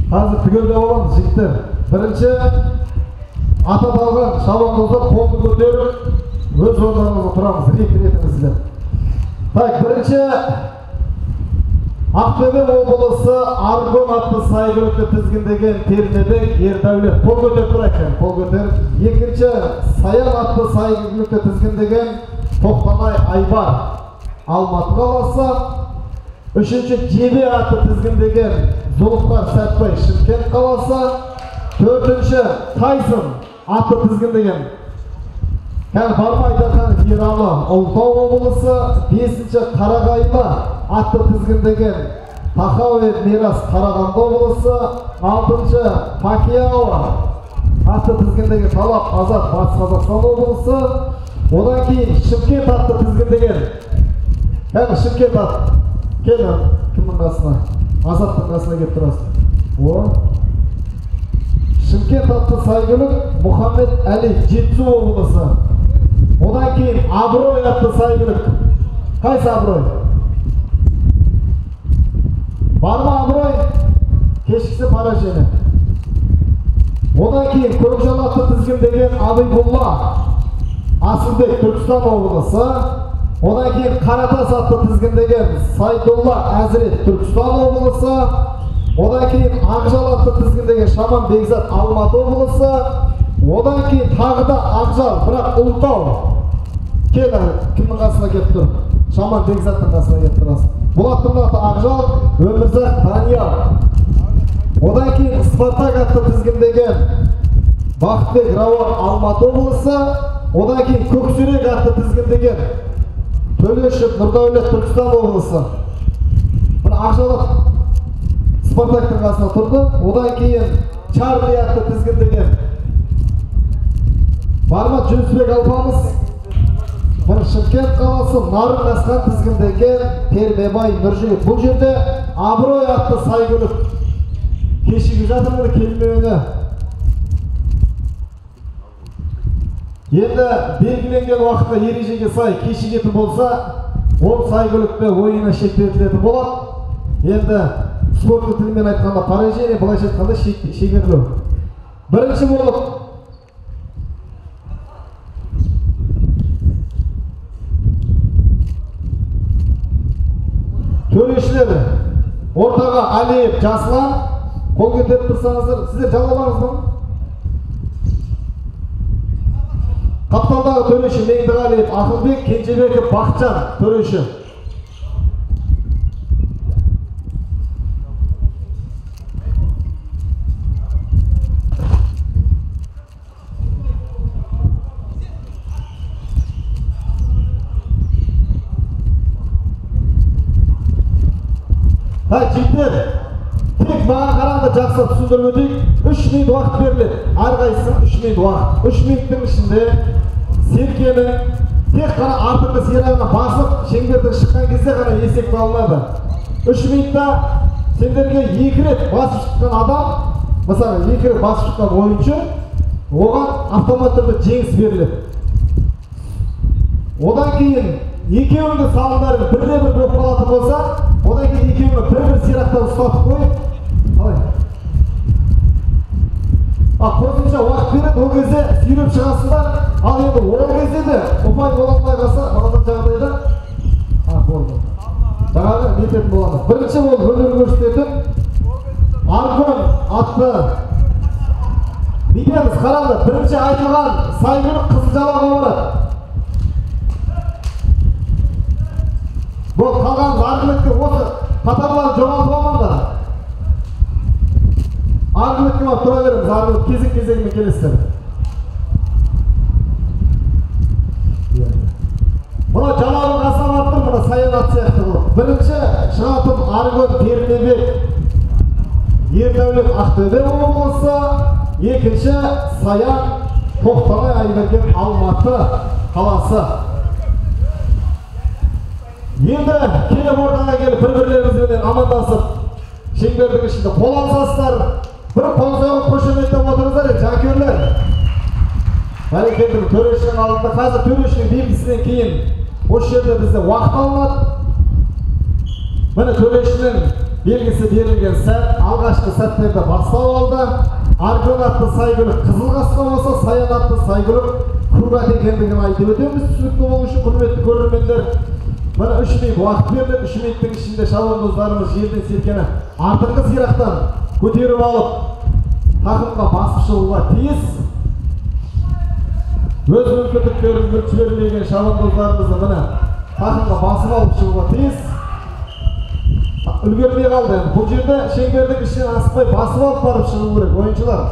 Қазір түгелдеп аламыз, жігіттер. Бірінші аты аталған шабандоздар қолды көтеріп, өз орындарыңызға тұрамыз, рет-ретіңізбен. Так, бірінші Ақтөбе облысы Аргон атты сәйгүлікті тізгіндеген Пернебек Ердәулет. Қол көтеріп тұрайық, қол көтеріп. Екінші Саян атты сәйгүлікті тізгіндеген Тоқтанай Айбар, Алматы қаласы. Үшінші Жебе атты тізгіндеген Зұлыпқар Сәтбай, Шымкент қаласы. Төртінші Тайсон атты тізгіндеген Кәлбарма Айдархан Ералы, Ұлытау облысы. Бесінші Қарағайлы атты тізгіндеген Тахауев Мирас, Қарағанды облысы. Алтыншы Пакияо атты тізгіндеген Талап Азат, Батыс Қазақстан облысы. Одан кейін Шымкент атты тізгіндеген, кәні Шымкент ат, кел кімнің қасына? Азаттың қасына келіп тұрасың. О, Шымкент атты сәйгүлік Мұхаммед Әли, Жетісу облысы. Одан кейін Абырой атты сәйгүлік. Қайсы Абырой? Бар ма Абырой? Кешіксе поражение. Одан кейін Көкжал атты тізгіндеген Абибулла Асылбек, Түркістан облысы. Одан кейін Қаратас атты тізгіндеген Сайдулла Әзірет, Түркістан облысы. Одан кейін Ақжал атты тізгіндеген Шаман Бекзат, Алматы облысы. Одан кейін тағы да Ақжал, бірақ Ұлытау. Кел, кімнің қасына келіп тұр? Шаман Бекзаттың қасына келіп тұрасың. Бұл аттың аты Ақжал, Өмірзақ Даниял. Одан кейін Спартак атты тізгіндеген Бақытбек Рауан, Алматы облысы. Одан кейін Көксерек атты тізгіндеген Төлешов Нұрдәулет, Түркістан облысы. Бір Ақжал Спартактың қасына тұрды. Одан кейін Чарли атты тізгіндеген Барма Жүнісбек Алпамыс. Бір Шымкент қаласы Нарын Асқан тізгіндеген Пермебай Нұржігіт. Бұл жерде Абырой атты сәйгүлік кешігіп жатыр, міне келмеуіне. Енді белгіленген уақытта ережеге сай кешігетін болса, ол сәйгүлікті ойына шектетілетін болады. Енді спорттық тілмен айтқанда поражение, былайша айтқанда шегерілу. Бірінші болып төрешілер ортаға Алиев Жаслан, қол көтеріп тұрсаңыздар, сіздер жалауларыңыз ба? Қапталдағы төреші Меңдіғалиев Ақылбек, Кенжебеков Бақытжан төреші. Жігіттер, тек маған қараңдар, жақсы түсіндіріп өтейік. 3 минут уақыт беріледі. Әрқайсысының 3 минут уақыт. 3 минуттың ішінде серкені тек қана артыңғы сирағына басып, шеңберден шыққан кезде ғана есепке алынады. 3 минутта сендерге 2 рет басып шыққан адам, мысалы 2 рет басып шыққан ойыншы, оған автомат түрде жеңіс беріледі. Одан кейін екеуінің салымдары бірде-бір болып қалатын болса, одан кейін екеуі бір-бір сирақтан ұстатып қойып, қалай? Қосымша уақыт береді, ол кезде сүйреп шығасыңдар. Ал енді ол кезде де ұпай бола алмай қалса, мынандай жағдайда болды. Жаңағы нететін боламыз. Бірінші болып өнер көрсететін Аргон атты бүйтеміз, қараңдар, бірінші айтылған сәйгүлік қызыл жалауға барады. Бұл қалған арғы осы қатарларды жоғалтып алмаңдар. Арғы бетке барып тұра береміз, арғы бет кезек-кезегімен келесіздер. Мына жалаудың қасына барып тұр, мына Саян ат сияқты қылып. Бірінші шығатын Аргон Пернебек Ердәулет, Ақтөбе облысы. Екінші Саян Тоқтанай Айберген, Алматы қаласы. Енді келіп ортаға келіп бір-бірлеріңізбенен амандасып, шеңбердің ішінде қол алысасыздар. Бір қол соғып қошеметтеп отырыңыздар, жанкүйерлер. Бәрекелді, төрешінің алдында қазір төрешінің белгісінен кейін осы жерде бізде уақыт алынады. Міне төрешінің белгісі берілген сәт, алғашқы сәттерді бастау алды. Аргон атты сәйгүлік қызыл қасқа болса, Саян атты сәйгүлік көк ат екендігін айтып өтеміз. Түсінікті болу үшін, құрметті көрермендер, міне 3 минут уақыт берілді. 3 минуттың ішінде шабандоздарымыз жерден серкені артыңғы сирақтан көтеріп алып, тақымға басып шығуға тиіс. Өз мүмкіндіктерін мүлт жібермеген шабандоздарымызды міне тақымға басып алып шығуға тиіс. Үлгермей қалды. Бұл жерде шеңбердің ішінен асықпай басып алып барып шығу керек ойыншылар.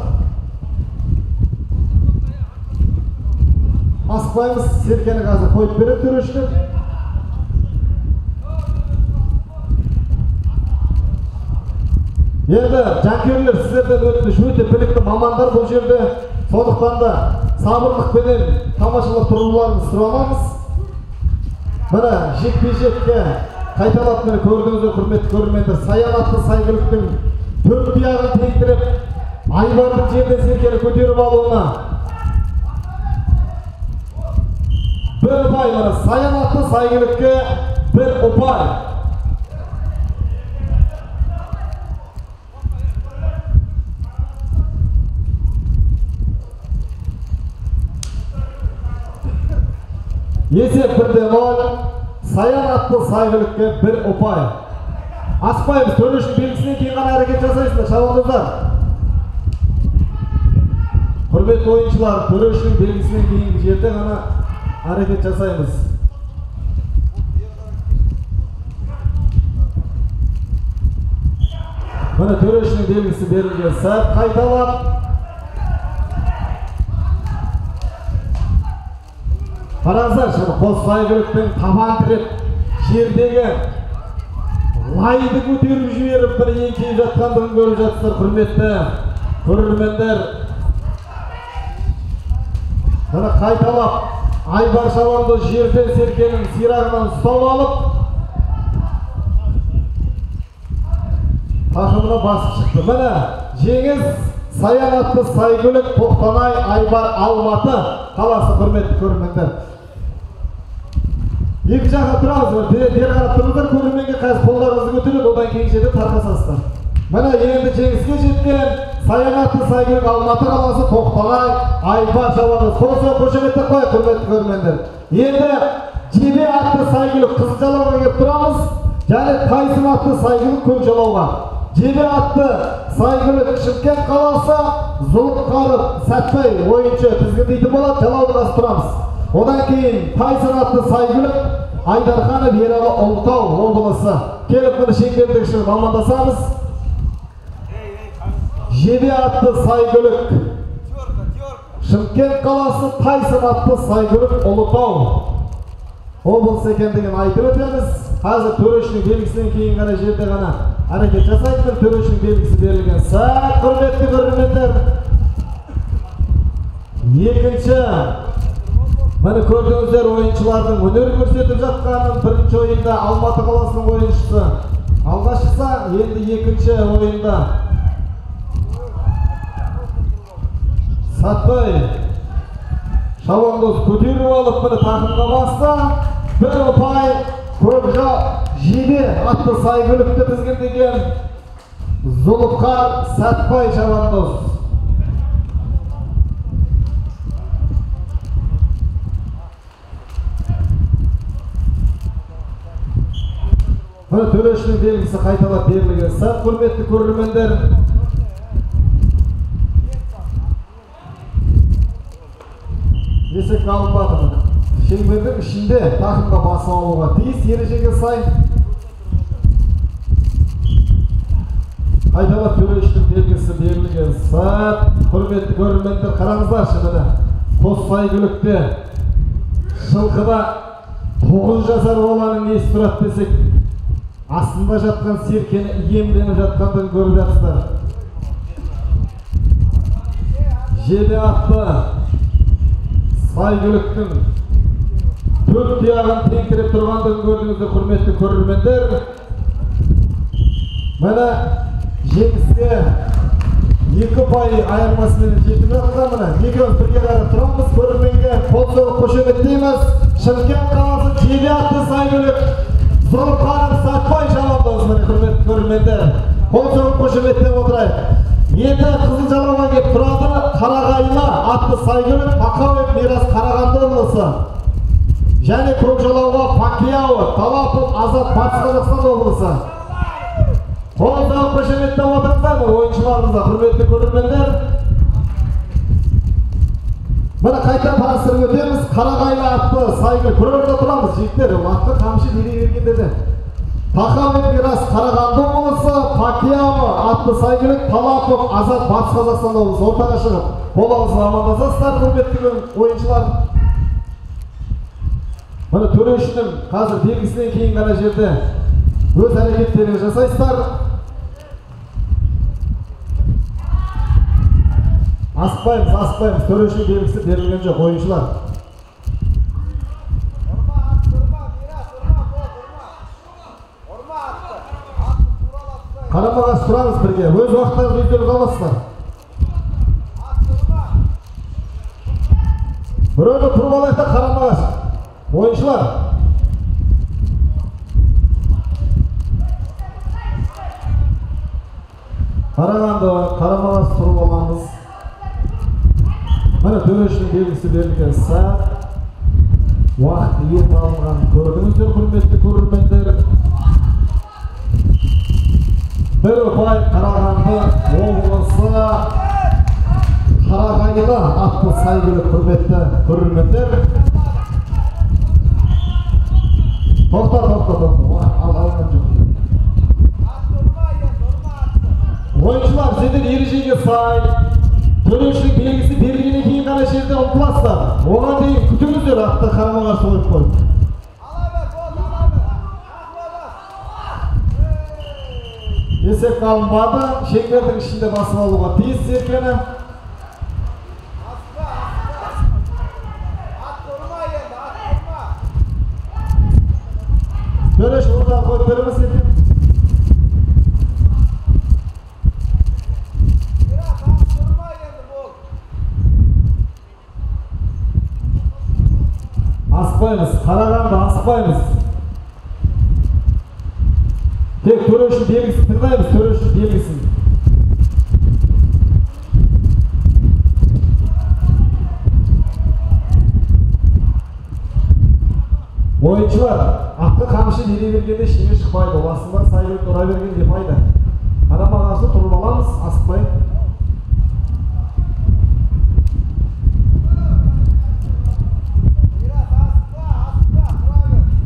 Асықпаймыз, серкені қазір қойып береді төрешілер. Енді жанкүйерлер, сіздерден өтініш, өте білікті мамандар бұл жерде, сондықтан да сабырлықпенен тамашалап тұруларыңызды сұранамыз. Міне жекпе-жекке қайталап міне көрдіңіздер, құрметті көрермендер, Саян атты сәйгүліктің төрт тұяғын теңдіріп, Айбардың жерден серкені көтеріп алуына бір ұпай. Міне Саян атты сәйгүлікке бір ұпай. Есеп 1-0, Саян атты сәйгүлікке бір ұпай. Аспаймыз, төрешінің белгісінен кейін ғана әрекет жасайсыздар, шабандоздар. Құрметті ойыншылар, төрешінің белгісінен кейінгі жерде ғана әрекет жасаймыз. Міне төрешінің белгісі берілген сәт, қайталап. Қараңыздаршы, қос сәйгүліктің табан тіреп, жердегі лайды көтеріп жіберіп, бір еңкейіп жатқандығын көріп жатсыздар, құрметті көрермендер. Міне қайталап Айбар шабандоз жерден серкенің сирағынан ұстап алып, тақымына басып шықты. Міне жеңіс Саян атты сәйгүлік, Тоқтанай, Айбар, Алматы қаласы, құрметті көрермендер. Екі жаққа тұрамыз, бері қарап тұрыңыздар, көрерменге қазір қолдарыңызды көтеріп, одан кейін жерде тарқасасыздар. Міне енді жеңіске жеткен Саян атты сәйгүлік, Алматы қаласы, Тоқтанай, Айбар шабандоз. Қол соғып қошеметтеп қояйық, құрметті көрермендер. Енді Жебе атты сәйгүлік қызыл жалауға келіп тұрамыз, және Тайсын атты сәйгүлік көк жалауға. Жебе атты сәйгүлік Шымкент қаласы, Зұлыпқаров Сәтбай ойыншы тізгіндейтін болады, жалаудың астында тұрамыз. Одан кейін Тайсын атты сәйгүлік Айдарханов Ералы, Ұлытау облысы. Келіп міне шеңбердің ішін амандасамыз. Жебе атты сәйгүлік Шымкент қаласы, Тайсын атты сәйгүлік Ұлытау облысы екендігін айтып өтеміз. Қазір төрешінің белгісінен кейін ғана жерде ғана әрекет жасайтын, төрешінің белгісі берілген сәт, құрметті көрермендер. Екінші, міне көрдіңіздер ойыншылардың өнер көрсетіп жатқанын. Бірінші ойында Алматы қаласының ойыншысы алға шықса, енді екінші ойында Сәтбай шабандоз көтеріп алып, міне тақымға басты. Бір ұпай Көкжал Жебе атты сәйгүлікті тізгіндеген Зұлыпқар Сәтбай шабандоз. Міне төрешінің белгісі қайталап берілген сәт, құрметті көрермендер. Есепке алынбады. Шеңбердің ішінде тақымға басып алуға тиіс ережеге сай. Қайталап төрешінің белгісі берілген сәт, құрметті көрермендер, қараңыздаршы, міне қос сәйгүлікте жылқыда 9 жасар баланың несі тұрады десек, астында жатқан серкені иемденіп жатқандығын көріп жатсыздар. Жебе атты сәйгүліктің төрт тұяғын теңкіреп тұрғандығын көрдіңіздер, құрметті көрермендер. Міне жеңіске 2 ұпай айырмасымен жетіп жатқан. Міне екеуміз бірге қарап тұрамыз, көрерменге қол соғып қошеметтейміз. Шымкент қаласы Жебе атты сәйгүлік Зұлқанов Сәтбай шабандоз. Міне, құрметті көрермендер, қол соғып қошеметтеп отырайық. Енді қызыл жалауға келіп тұрады Қарағайлы атты сәйгүлік Тақауев Мирас, Қарағанды облысы. Және көк жалауға Пакияо Талапов Азат, Батыс Қазақстан облысы. Қол соғып қошеметтеп отырыңыздар ойыншыларымызға, құрметті көрермендер. Міне, қайта таныстырып өтеміз. Қарағайлы атты сәйгүлік. Бір орында тұрамыз, жігіттер. Атты қамшы бере бергенде де. Тақауев Мирас, Қарағанды облысы, Пакияо атты сәйгүлік Талапов Азат, Батыс Қазақстан облысы. Ортаға шығып, қол алысып амандасасыздар, құрметті ойыншылар. Міне, төрешінің қазір белгісінен кейін ғана жерде өз әрекеттерін жасайсыздар. Асықпаймыз, асықпаймыз. Төрешінің белгісі берілген жоқ, ойыншылар. Ұрма, атты ұрма, Мирас, ұрма, болды, ұрма. Ұрма атты. Атты туралап ұстай. Қарама-қарсы тұрамыз бірге. Өз уақыттарыңызды өздеріңіз аласыздар. Атты ұрма. Бір орында тұрып алайық та қарама-қарсы. Ойыншылар. Қарағанды, қарама-қарсы тұрып аламыз. Міне, төрешінің белгісі берілген сәт. Уақыт енді алынған көрдіңіздер, құрметті көрермендер. Бір ұпай Қарағанды облысы Қарағайлы атты сәйгүлік, құрметті көрермендер. Тоқта, тоқта, тоқта. Уақыт алынған жоқ. Атты ұрма енді, ұрма атты. Ойыншылар, сендер ережеге сай төрешінің белгісі берілгеннен кейін ғана жерде ұмтыласыздар. Оған дейін күтіңіздер, атты қарама-қарсы қойып қойып. Ала бер, болды, ала бер. Ағыла бас. Ей! Есеп алынбады. Шеңбердің ішінде басып алуға тиіс серкені. Асықпа, асықпа. Атты ұрма енді, атты ұрма. Төреші ортаға қойып береміз серкені. Мирас, атты ұрма енді, болды. Асықпаймыз, Қарағанды, асықпаймыз. Тек төрешінің белгісін тыңдаймыз, төрешінің белгісін. Ойыншылар, атқа қамшы бере бергенде ештеңе шықпайды. Ол астында сәйгүлік ұра берген не пайда? Қарама-қарсы тұрып аламыз, асықпай. Мирас, асықпа, асықпа, тұра бер.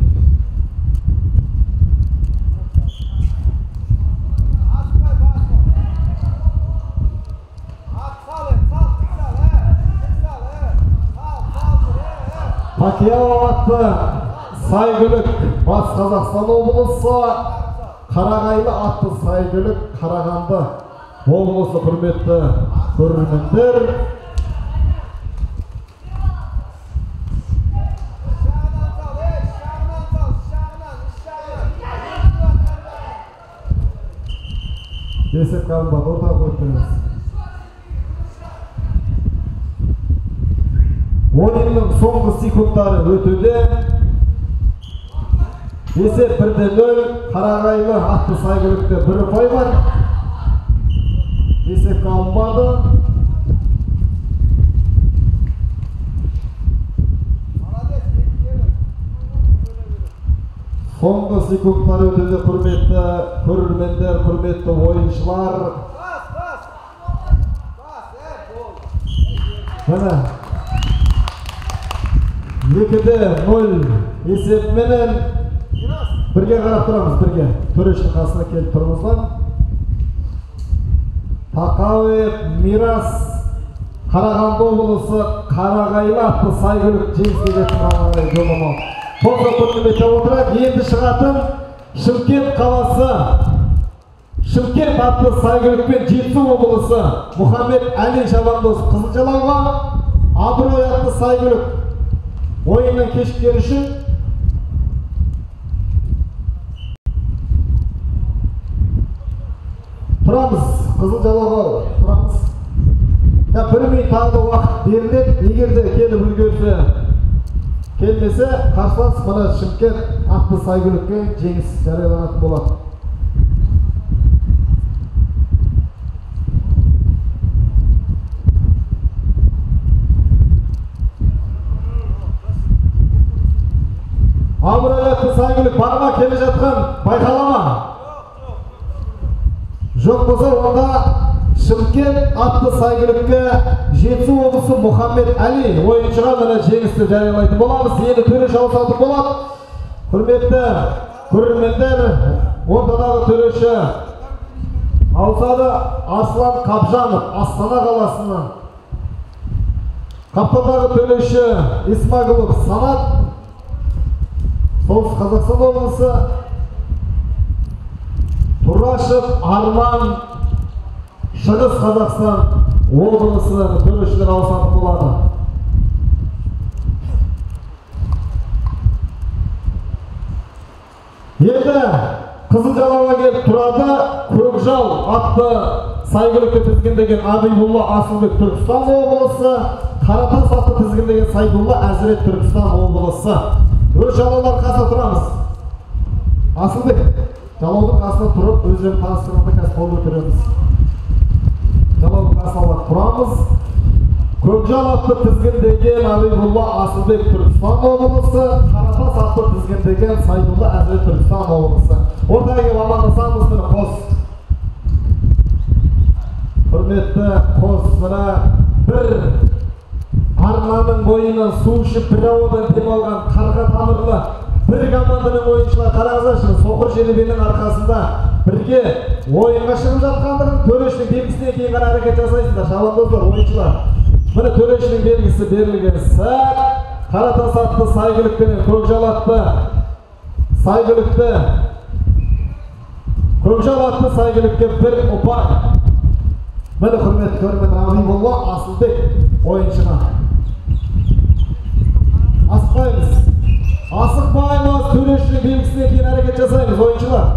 Асықпай, басма. Ат сал енді, сал, тік сал, ә. Тік сал, ә. Сал, сал тұр, ә, ә. Пакияо атты сәйгүлік, Батыс Қазақстан облысы, Қарағайлы атты сәйгүлік, Қарағанды облысы, құрметті көрермендер. Жағынан сал, ей, жағынан сал, жағынан, іш жағынан. Есеп алынбады, ортаға қойып береміз. Ойынның соңғы секундтары өтуде. Есеп 1-0. Қарағайлы атты сәйгүлікте бір ұпай бар. Есеп алынбады. Молодец, екі елі. Соңғы секундтар өтуде, құрметті көрермендер, құрметті ойыншылар. Бас, бас. Бас, ә, болды. Міне, 2-0 есебіменен Мирас, бірге қарап тұрамыз, бірге. Төрешінің қасына келіп тұрыңыздар. Тақауев Мирас, Қарағанды облысы, Қарағайлы атты сәйгүлік жеңіске жетті. Қарағайлы жолдама. Қол соғып құрметтеп отырайық. Енді шығатын Шымкент қаласы, Шымкент атты сәйгүлікпен Жетісу облысы Мұхаммед Әли шабандоз қызыл жалауға, Абырой атты сәйгүлік ойыннан кешіккені үшін тұрамыз, қызыл жалауға тұрамыз. Я, бір минут тағы да уақыт беріледі. Егер де келіп үлгерсе, Келмесе қарсылас мына Шымкент атты сәйгүлікке жеңіс жарияланатын болады. Абырой атты сәйгүлік бар ма, келе жатқан байқала ма? Жоқ болса онда Шымкент атты сәйгүлікке Жетісу облысы Мұхаммед Әли ойыншыға міне жеңісті жариялайтын боламыз. Енді төреші ауысатын болады. Құрметті көрермендер, ортадағы төреші ауысады. Аслан Қабжанов, Астана қаласынан. Қапталдағы төреші Исмағұлов Санат, Солтүстік Қазақстан облысы. Тұрашев Арман, Шығыс Қазақстан облысының төрешілер ауысатын болады. Енді қызыл жалауға келіп тұрады Көкжал атты сәйгүлікті тізгіндеген Абибулла Асылбек, Түркістан облысы. Қаратас атты тізгіндеген Сайдулла Әзірет, Түркістан облысы. Өз жалаулар қасына тұрамыз. Асылбек, жалаудың қасына тұрып өздерін таныстырғанда қазір қол көтереміз. Жалаудың қасына тұрамыз. Көкжал атты тізгіндеген Абибулла Асылбек, Түркістан облысы. Қаратас атты тізгіндеген Сайдулла Әзірет, Түркістан облысы. Ортаға келіп амандасамыз. Міне қос құрметті қос, мына бір арнаның бойынан су ішіп бір ауадан демалған қарға тамырлы бір команданың ойыншылары. Қараңыздаршы, соқыр желебенің арқасында бірге ойынға шығып жатқандығын төрешінің белгісінен кейін ғана әрекет жасайсыздар, шабандоздар, ойыншылар. Міне төрешінің белгісі берілген сәт. Қаратас атты сәйгүлік пенен Көкжал атты сәйгүлікті, Көкжал атты сәйгүлікке бір ұпай. Міне құрметті көрермендер, Абибулла Асылбек ойыншыға. Асықпаймыз. Асықпаймыз, төрешінің белгісінен кейін әрекет жасаймыз, ойыншылар.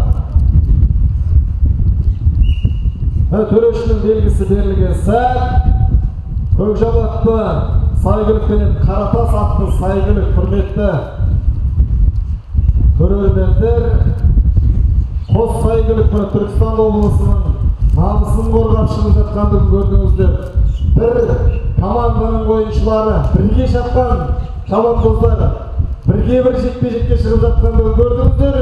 Міне төрешінің белгісі берілген сәт. Көкжал атты сәйгүлік пенен Қаратас атты сәйгүлік, құрметті көрермендер, қос сәйгүлік міне Түркістан облысының намысын қорғап шығып жатқандығын көрдіңіздер. Бір команданың ойыншылары бірге шапқан шабандоздар бірге бір жекпе-жекке шығып жатқандығын көрдіңіздер.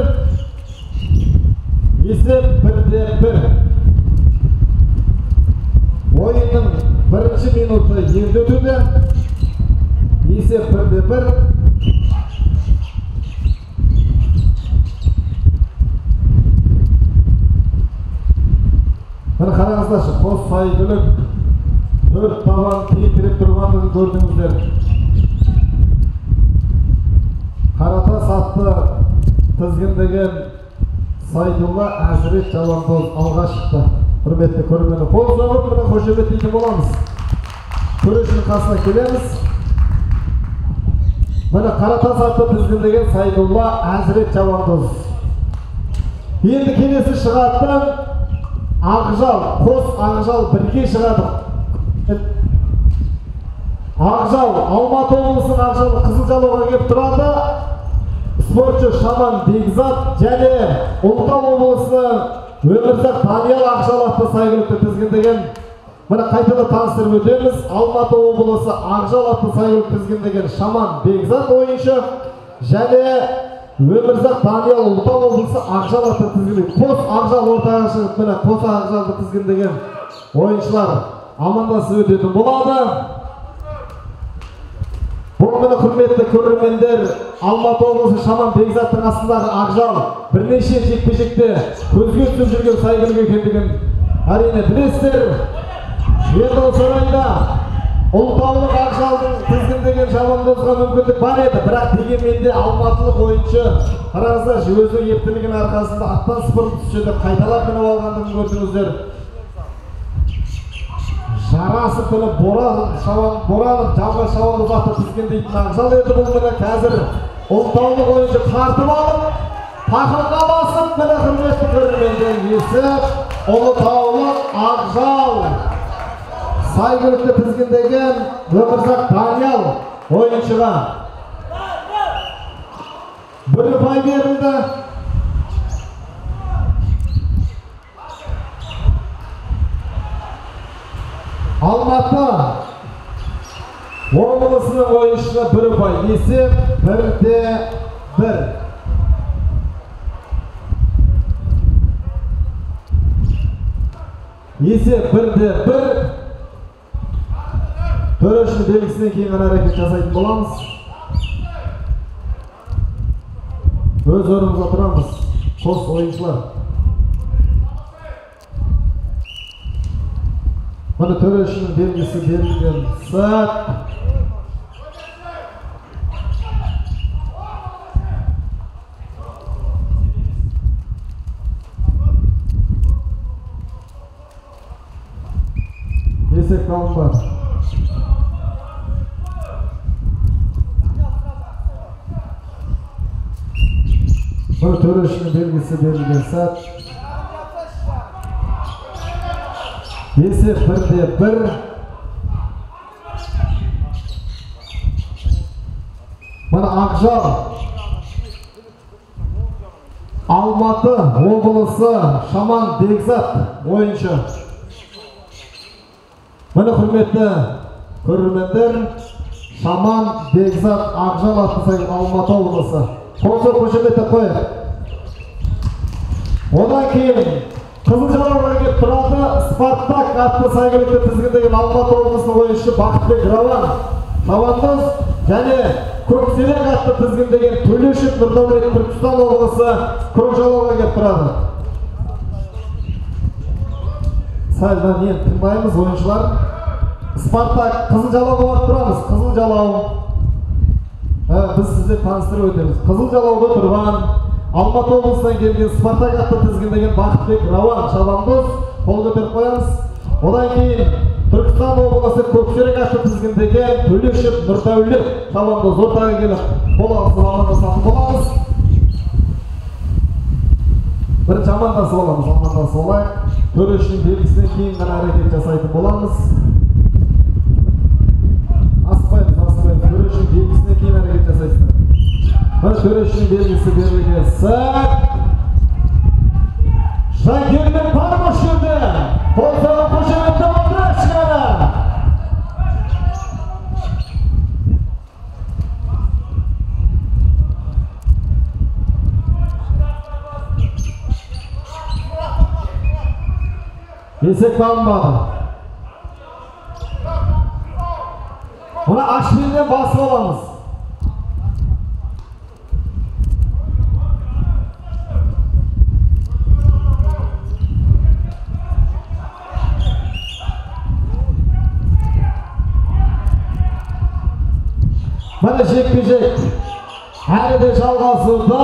Есеп 1-1. Ойынның бірінші минуты енді өтуде. Есеп 1-1. Міне қараңыздаршы, қос сәйгүлік төрт табан теңдіріп тұрғандығын көрдіңіздер. Қаратас атты тізгіндеген Сайдулла Әзірет шабандоз алға шықты. Құрметті көрермендер, қол соғып міне қошеметтейтін боламыз. Төрешінің қасына келеміз. Міне Қаратас атты тізгіндеген Сайдулла Әзірет шабандоз. Енді келесі шығатын Ақжал, қос Ақжал бірге шығады. Ақжал, Алматы облысының Ақжалы қызыл жалауға келіп тұрады. Спортшы Шаман Бекзат және Ұлытау облысының Өмірзақ Даниял Ақжал атты сәйгүлікті тізгіндеген. Міне қайтадан таныстырып өтеміз. Алматы облысы Ақжал атты сәйгүлік тізгіндеген Шаман Бекзат ойыншы және Өмірзақ Даниял Ұлытау облысы Ақжал атты тізгіндеген. Қос Ақжал ортаға шығып, міне қос Ақжалды тізгіндеген ойыншылар амандасып өтетін болады. Бұл міне құрметті көрермендер, Алматы облысы Шаман Бекзаттың астындағы Ақжал бірнеше жекпе-жекте көзге түсіп жүрген сәйгүлік екендігін әрине білесіздер. Енді осы орайда Ұлытаулық Ақжалдың тізгіндеген шабандозға мүмкіндік бар еді, бірақ дегенмен де алматылық ойыншы қараңыздаршы, өзінің ептілігінің арқасында аттан сыпырып түссе де қайталап мініп алғандығын көрдіңіздер. Жарасып міне Боранов жалғыз шабандоз атты тізгіндейтін Ақжал еді. Бұл міне қазір Ұлытаулық ойыншы тартып алып, тақымға басып, міне құрметті көрермендер, есеп Ұлытаулық Ақжал сәйгүлікті тізгіндеген Өмірзақ Даниял ойыншыға. Бір ұпай берілді. Алматы облысының ойыншысына бір ұпай. Есеп 1-1. Есеп 1-1. Төрешінің белгісінен кейін ғана әрекет жасайтын боламыз. Өз орнымызда тұрамыз, қос ойыншылар. Міне төрешінің белгісі берілген сәт. Есеп алынбады. Міне төрешінің белгісі берілген сәт. Есеп 1-1. Міне Ақжал Алматы облысы Шаман Бекзат ойыншы. Міне құрметті көрермендер, Шаман Бекзат Ақжал атты Алматы облысы. Қол соғып қошеметтеп қояйық. Одан кейін қызыл жалауға келіп тұрады Спартак атты сәйгүлікті тізгіндеген Алматы облысының ойыншысы Бақытбек Рауан шабандоз және Көксерек атты тізгіндеген Төлешев Нұрдәулет Түркістан облысы көк жалауға келіп тұрады. Сәл енді тыңдаймыз ойыншылар. Спартак қызыл жалауға барып тұрамыз. Қызыл жалау. Біз сіздерді таныстырып өтеміз. Қызыл жалауда тұрған Алматы облысынан келген Спартак атты тізгіндеген Бақытбек Рауан шабандоз, қол көтеріп қоямыз. Одан кейін Түркістан облысы Көксерек атты тізгіндеген Төлешев Нұрдәулет шабандоз ортаға келіп қол алысып амандасатын боламыз. Бірінші амандасып аламыз, амандасып алайық. Төрешінің белгісінен кейін ғана әрекет жасайтын боламыз. Аспаймыз, аспаймыз. Төрешінің белгісінен кейін әрекет жасайсыздар. Бір төрешінің белгісі берілген сәт. Жанкүйерлер бар ма осы жерде? Қол соғып қошеметтеп отырайықшы ғана. Есеп алынбады. Мұны ашпенен басып аламыз. Міне жекпе-жек әлі де жалғасуда.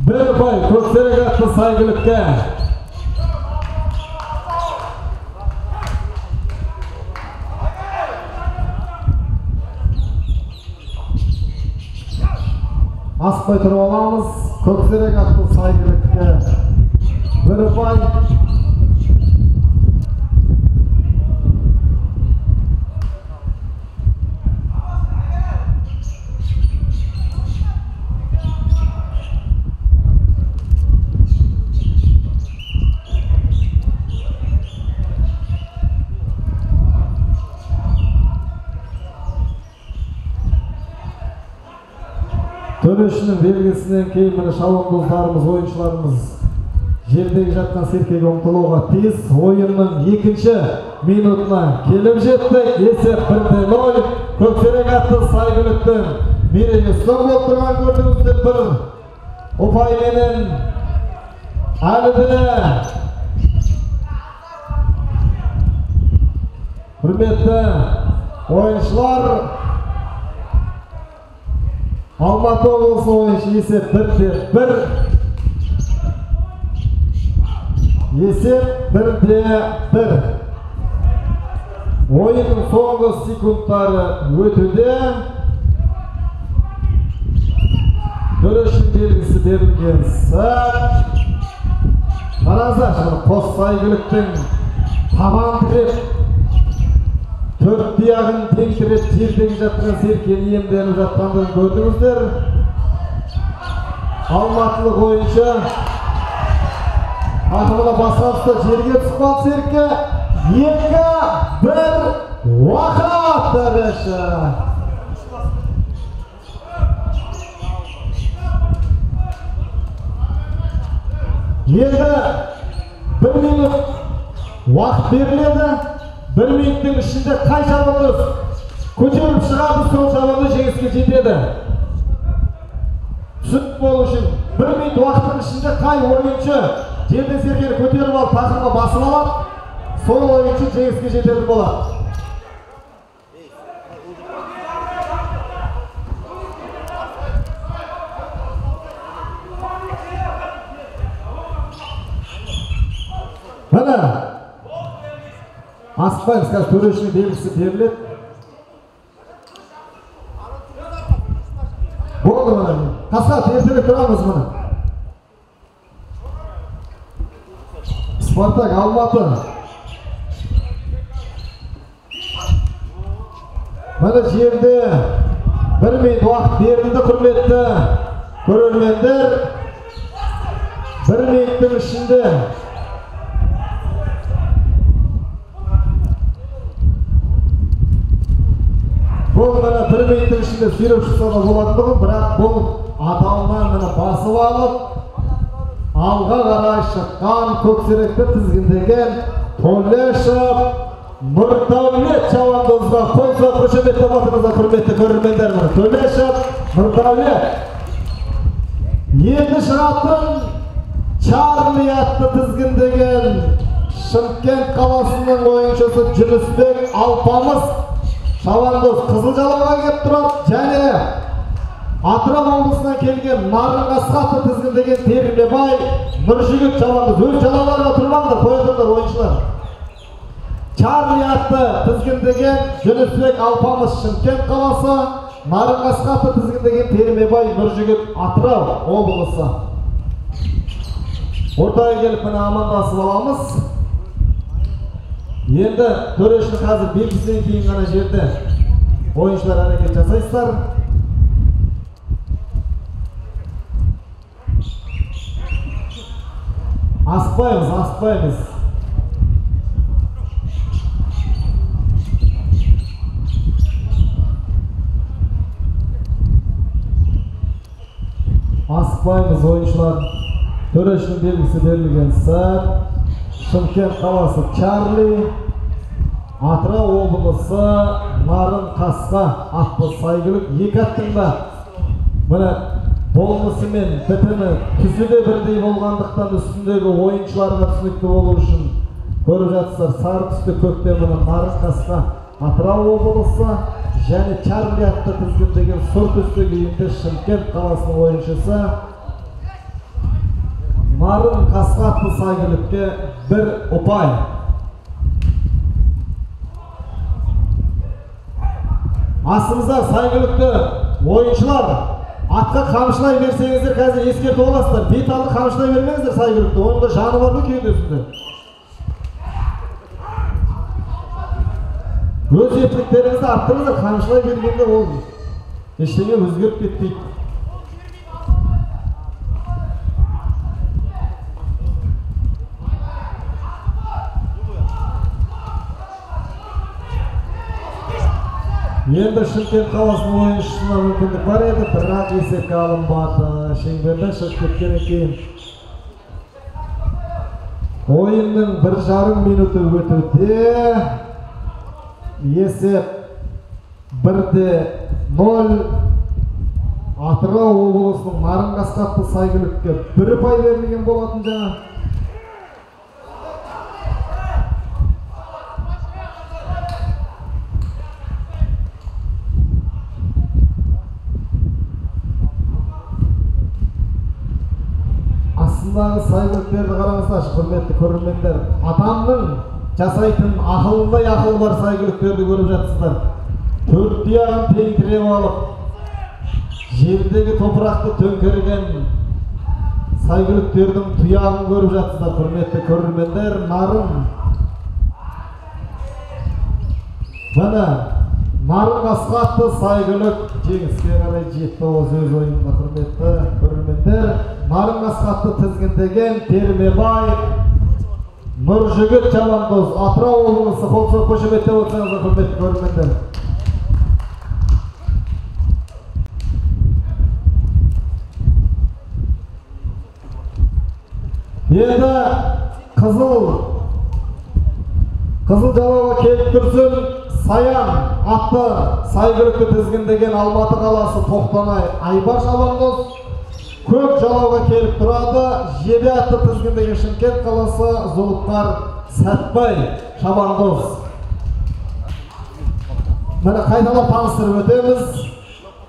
Бір ұпай Көксерек атты сәйгүлікке. Аспай тұрып аламыз. Көксерек атты сәйгүлікке бір ұпай. Төрешінің белгісінен кейін міне шабандоздарымыз, ойыншыларымыз жердегі жатқан серкеге ұмтылуға тиіс. Ойынның екінші минутына келіп жеттік. Есеп 1-0. Көксерек атты сәйгүліктің мерейі үстем болып тұрған көрдіңіздер. Бір ұпайменен әлі де құрметті ойыншылар, Алматы облысы ойыншы есеп 1-1. Есеп 1-1. Ойынның соңғы секундтары өтуде. Төрешінің белгісі берілген сәт. Қараңыздаршы, қос сәйгүліктің табан тіреп, төрт тұяғын тең тіреп жердегі жатқан серкені иемденіп жатқандығын көрдіңіздер. Алматылық ойыншы тақымына басқан тұста жерге түсіп қалды серке. 2, 1, уақыт төреші. Енді 1 минут уақыт беріледі. 1 минуттың ішінде қай шабандоз көтеріліп шығады, сол шабандоз жеңіске жетеді. Түсінік болу үшін 1 минут уақыттың ішінде қай ойыншы жерден серкені көтеріп алып тақымға басып алады, сол ойыншы жеңіске жететін болады. Міне, асықпаймыз, қазір төрешінің белгісі беріледі. Болды міне. Қасқа ертерек тұрамыз міне. Спартак Алматы. Міне жерде 1 минут уақыт берілді, құрметті көрермендер. 1 минуттың ішінде бұл міне 1 минуттың ішінде сүйреп шықса да болатындығы, бірақ бұл атауынан міне басып алып алға қарай шыққан көксеректі тізгіндеген Төлешов Нұрдәулет шабандозға қол соғып қошеметтеп отырыңыздар, құрметті көрермендер. Міне Төлешов Нұрдәулет. Енді шығатын Чарли атты тізгіндеген Шымкент қаласының ойыншысы Жүнісбек Алпамыс шабандоз қызыл жалауға келіп тұрады, және Атырау облысынан келген Нарын қасқа атты тізгіндеген Термебай Нұржігіт шабандоз. Өз жалауларға тұрмаңдар, қоя тұрыңдар ойыншылар. Чарли атты тізгіндеген Жүнісбек Алпамыс Шымкент қаласы, Нарын қасқа атты тізгіндеген Термебай Нұржігіт Атырау облысы. Ортаға келіп міне амандасып аламыз. Енді төрешінің қазір белгісінен кейін ғана жерде ойыншылар әрекет жасайсыздар. Асықпаймыз, асықпаймыз. Асықпаймыз ойыншылар. Төрешінің белгісі берілген сәт. Шымкент қаласы Чарли, Атырау облысы Нарын қасқа атты сәйгүлік. Екі аттың да міне болмысы мен бітімі түсі де бірдей болғандықтан үстіндегі ойыншыларға түсінікті болу үшін көріп жатсыздар, сары түсті көкте міне Нарын қасқа Атырау облысы және Чарли атты тізгіндеген сұр түсті киімді Шымкент қаласының ойыншысы Нарын қасқа атты сәйгүлікке 1 ұпай. Астымызда сәйгүлікті ойыншылар атқа қамшылай берсеңіздер қазір ескертіп аласыздар. Бет алды қамшылай бермеңіздер сәйгүлікті. Оның да жаны бар ма кеудесінде? Өз ептіліктеріңізді арттырыңыздар. Қамшылай бергенде ол ештеңе өзгеріп кетпейді. Енді Шымкент қаласының ойыншысына мүмкіндік бар еді, бірақ есепке алынбады. Шеңберден шығып кеткеннен кейін ойынның 1,5 минуты өтуде. Есеп 1-0. Атырау облысының Нарын қасқа атты сәйгүлікке 1 ұпай берілген болатын жаңа. Астындағы сәйгүліктерді қараңыздаршы, құрметті көрермендер. Адамның жасайтын ақылындай ақыл бар сәйгүліктерді көріп жатсыздар. Төрт тұяғын тең тіреп алып, жердегі топырақты төңкерген сәйгүліктердің тұяғын көріп жатсыздар, құрметті көрермендер. Нарын міне Нарын қасқа атты сәйгүлік жеңіске қарай жетті өз ойынында, құрметті көрермендер. Нарын қасқа атты тізгіндеген Термебай Нұржігіт шабандоз, Атырау облысы. Қол соғып қошеметтеп отырсаңыздар, құрметті көрермендер. Енді қызыл жалауға келіп тұрсын Саян атты сәйгүлікті тізгіндеген Алматы қаласы Тоқтанай Айбар шабандоз. Көк жалауға келіп тұрады Жебе атты тізгіндеген Шымкент қаласы Зұлыпқар Сәтбай шабандоз. Міне қайталап таныстырып өтеміз.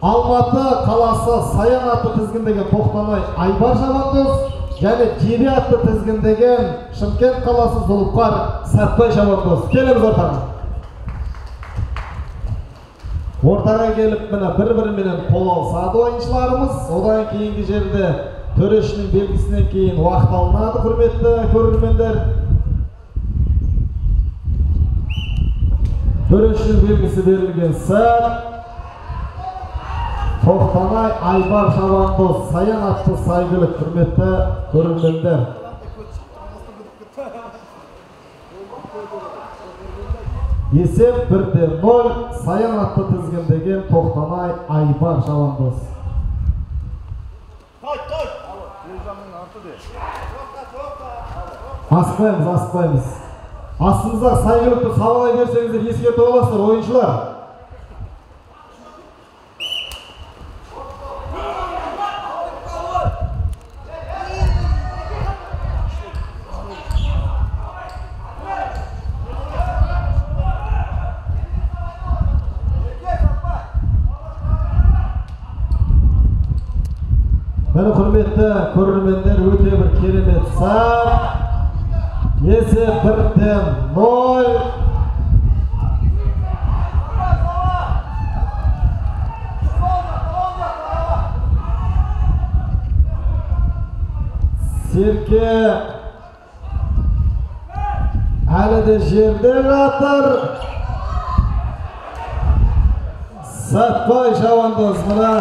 Алматы қаласы Саян атты тізгіндеген Тоқтанай Айбар шабандоз және Жебе атты тізгіндеген Шымкент қаласы Зұлыпқар Сәтбай шабандоз. Келеміз ортаға. Ортаға келіп міне бір-біріменен қол алысады ойыншыларымыз. Одан кейінгі жерде төрешінің белгісінен кейін уақыт алынады, құрметті көрермендер. Төрешінің белгісі берілген сәт Тоқтанай Айбар шабандоз, Саян атты сәйгүлік, құрметті көрермендер. Есеп 1-0, Саян атты тізгіндеген Тоқтанай Айбар шабандоз. Асықпаймыз, асықпаймыз. Астымызда сәйгүлікті сабалай берсеңіздер ескертіп аласыздар, ойыншылар. Міне, құрметті көрермендер, өте бір керемет сәт. Есеп 1-0. Серке әлі де жерде жатыр. Сәтбай шабандоз мына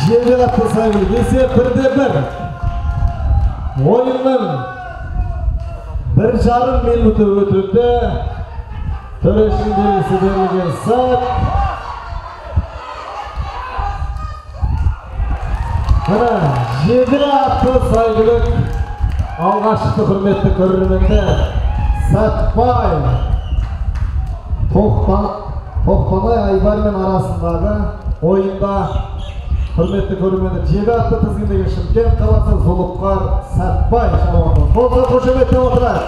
Жебе атты сәйгүлік. Есеп 1-1. Ойынның 1,5 минуты өтуде. Төрешінің белгісі берілген сәт. Міне Жебе атты сәйгүлік алға шықты, құрметті көрермендер. Сәтбай Тоқтанай Айбармен арасындағы ойында, құрметті көрермендер, Жебе атты тізгіндеген Шымкент қаласы Зұлыпқар Сәтбай шабандоз. Қол соғып қошеметтеп отырайық.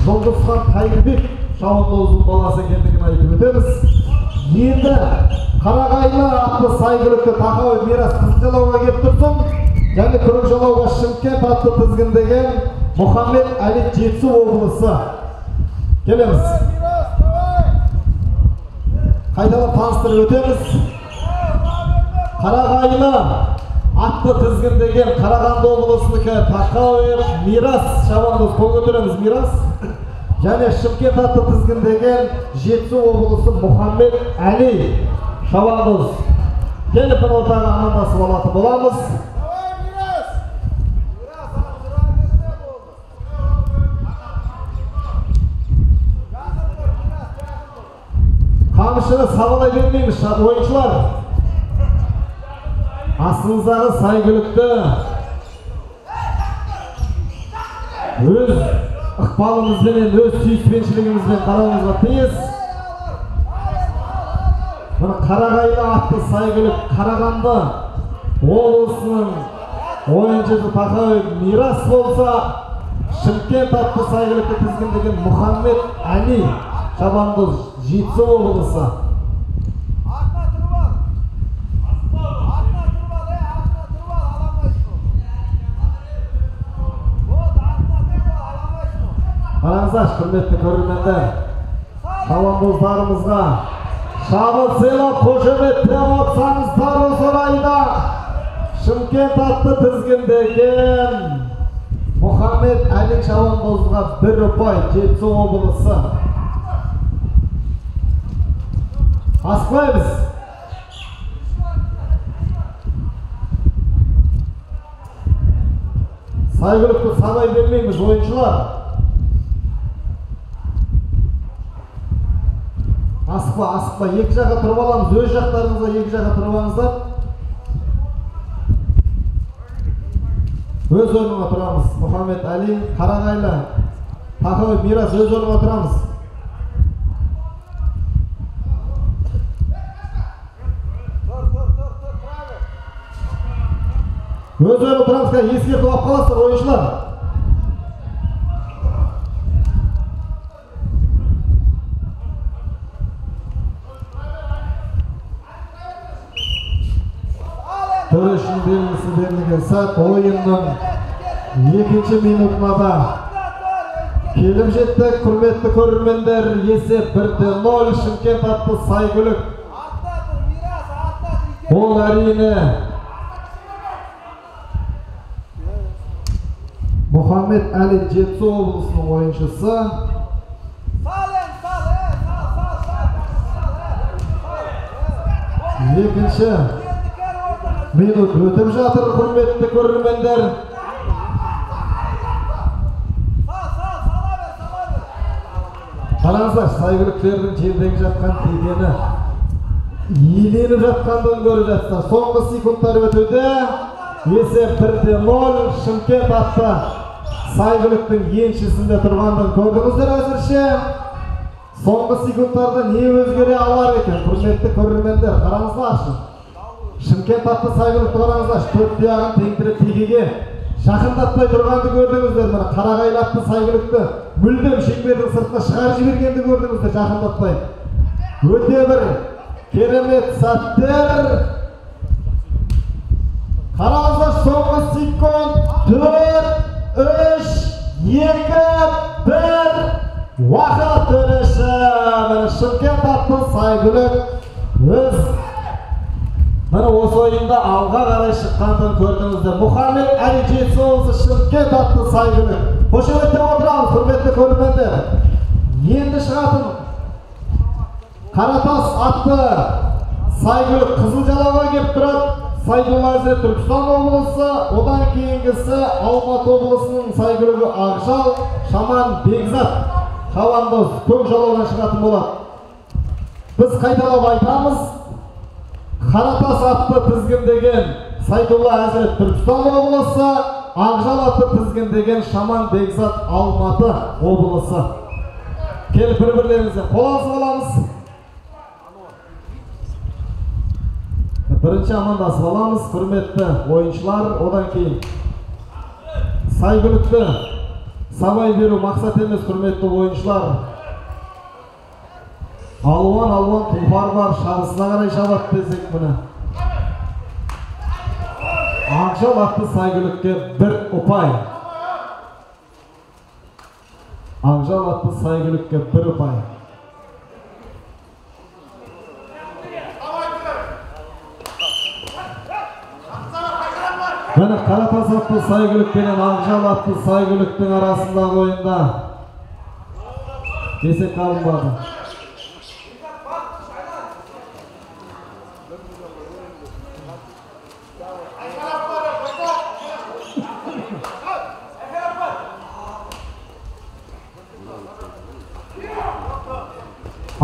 Жұлдызхан Қайырбек шабандоздың баласы екендігін айтып өтеміз. Енді Қарағайлы атты сәйгүлікті Тақауев Мирас қызыл жалауға келіп тұрсын және көк жалауға Шымкент атты тізгіндеген Мұхаммед Әли Жетісу облысы. Келеміз. Қайталап таныстырып өтеміз. Қарағайлы атты тізгіндеген Қарағанды облысынікі Тақауев Мирас шабандоз. Қол көтереміз, Мирас. Және Шымкент атты тізгіндеген Жетісу облысы Мұхаммед Әли шабандоз. Келіп бір ортаға амандасып алатын боламыз. Қамшыны сабалай бермейміз, ойыншылар. Астыңыздағы сәйгүлікті өз ықпалымызбенен, өз сүйіспеншілігімізбен қарауымызға тиіс. Мына Қарағайлы атты сәйгүлік Қарағанды облысының ойыншысы Тақауев Мирас болса, Шымкент атты сәйгүлікті тізгіндеген Мұхаммед Әли шабандоз, Жетісу облысы. Қараңыздаршы, құрметті көрермендер, шабандоздарымызға шабыт сыйлап қошеметтеп отырсаңыздар, осы орайда Шымкент атты тізгіндеген Мұхаммед Әли шабандозға 1 ұпай, Жетісу облысы. Асықпаймыз. Сайгүлікті санай бермейміз, ойыншылар. Асықпа, асықпа, екі жаққа тұрып аламыз, өз жақтарыңызға екі жаққа тұрып алыңыздар. Өз орныңа тұрамыз. Мұхаммед Әли, Қарағайлы, Тақыбай, Мирас, өз орныңа тұрамыз. Өз орныңа тұрамыз, ескертіп алып қаласыздар, ойыншылар. Төрешінің белгісі берілген сәт, ойынның екінші минутына да келіп жеттік. Құрметті көрермендер, есеп 1-0, Шымкент атты Сайгүлік. Ол әрине Мұхаммед Әли, Жетісу облысының ойыншысы. Екінші минут өтіп жатыр, құрметті көрермендер. Қараңыздар, сайгүліктердің жердегі жатқан тегені иеленіп жатқандығын көріп жатсыздар. Соңғы секундтар өтуде. Есеп 1-0, Шымкент атты Сайгүліктің еншісінде тұрғандығын көрдіңіздер әзірше. Соңғы секундтарда не өзгере алар екен, құрметті көрермендер, қараңыздаршы. Шымкент атты Сайгүлікті қараңыздаршы, төрт тұяғын теңдіріп текеге жақындатпай тұрғанды көрдіңіздер. Міне, Қарағайлы атты Сайгүлікті мүлдем шеңбердің сыртына шығарып жібергенді көрдіңіздер, жақындатпай. Өте бір керемет сәттер. Қараңыздар, соңғы секунд, 4, 3, 2, 1, уақыт төреші. Міне, Шымкент атты Сайгүлік өз міне осы ойында алға қарай шыққандығын көрдіңіздер. Мұхаммед Әли, Жетісу облысы, Шымкент атты Сайгүлік. Қошеметтеп отырамыз, құрметті көрермендер. Енді шығатын Қаратас атты Сайгүлік қызыл жалауға келіп тұрады. Сайдулла Әзірет, Түркістан облысы, одан кейінгісі Алматы облысының Сайгүлігі Ақжал, Шаман Бекзат шабандоз көк жалаудан шығатын болады. Біз қайталап айтамыз, Қаратас атты тізгіндеген Сайдулла Әзірет, Түркістан облысы, Ақжал атты тізгіндеген Шаман Бекзат, Алматы облысы. Келіп бір-бірлеріңізбен қол алысып аламыз. Бірінші амандасып аламыз, құрметті ойыншылар. Одан кейін Сайгүлікті сабай беру мақсат емес, құрметті ойыншылар. Алуан алуан тұлпар бар, шабысына қарай шабады десек, міне. Ақжал атты Сайгүлікке 1 ұпай. Ақжал атты Сайгүлікке 1 ұпай. Міне, Қаратас атты Сайгүлік пенен Ақжал атты Сайгүліктің арасындағы ойында есеп алынбады.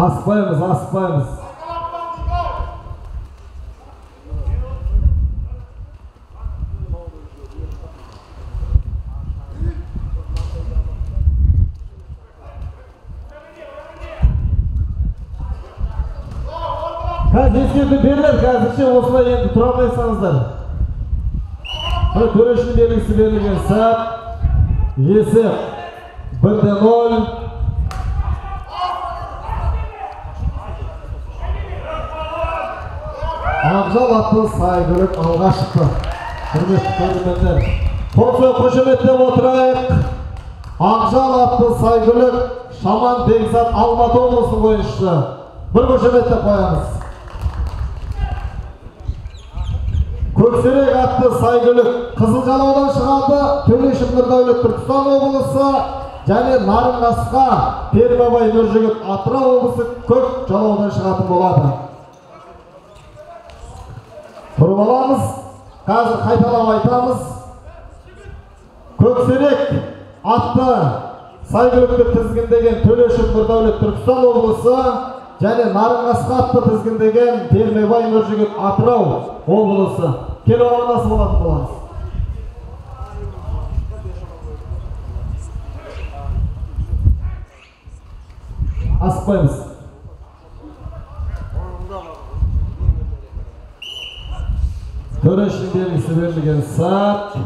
Асықпаймыз, асықпаймыз. Қазір ескерту беріледі, қазірше осылай енді тұра алмайсаңыздар. Міне, төрешінің белгісі берілген сәт. Есеп 1-0. Ақжал атты Сайгүлік алға шықты. Құрметті көрермендер, қол соғып қошеметтеп отырайық. Ақжал атты сәйгүлік Шаман Бекзат Алматы облысының ойыншысы. Бір қошеметтеп қоямыз. Көксерек атты сәйгүлік Қызыл жалаудан шығады, Төлешов Нұрдәулет Түркістан облысы және Нарынқасқа Пермебай Нұржігіт Атырау облысы көк жалаудан шығатын болады. Тұрып аламыз, қазір қайталап айтамыз. Көксерек атты сәйгүлікті тізгіндеген Төлешов Нұрдәулет Түркістан облысы және Нарынқасқа атты тізгіндеген Пермебай Нұржігіт Атырау облысы. Келіп амандасып алатын боламыз. Асықпаймыз. Төрешінің белгісі берілген сәт.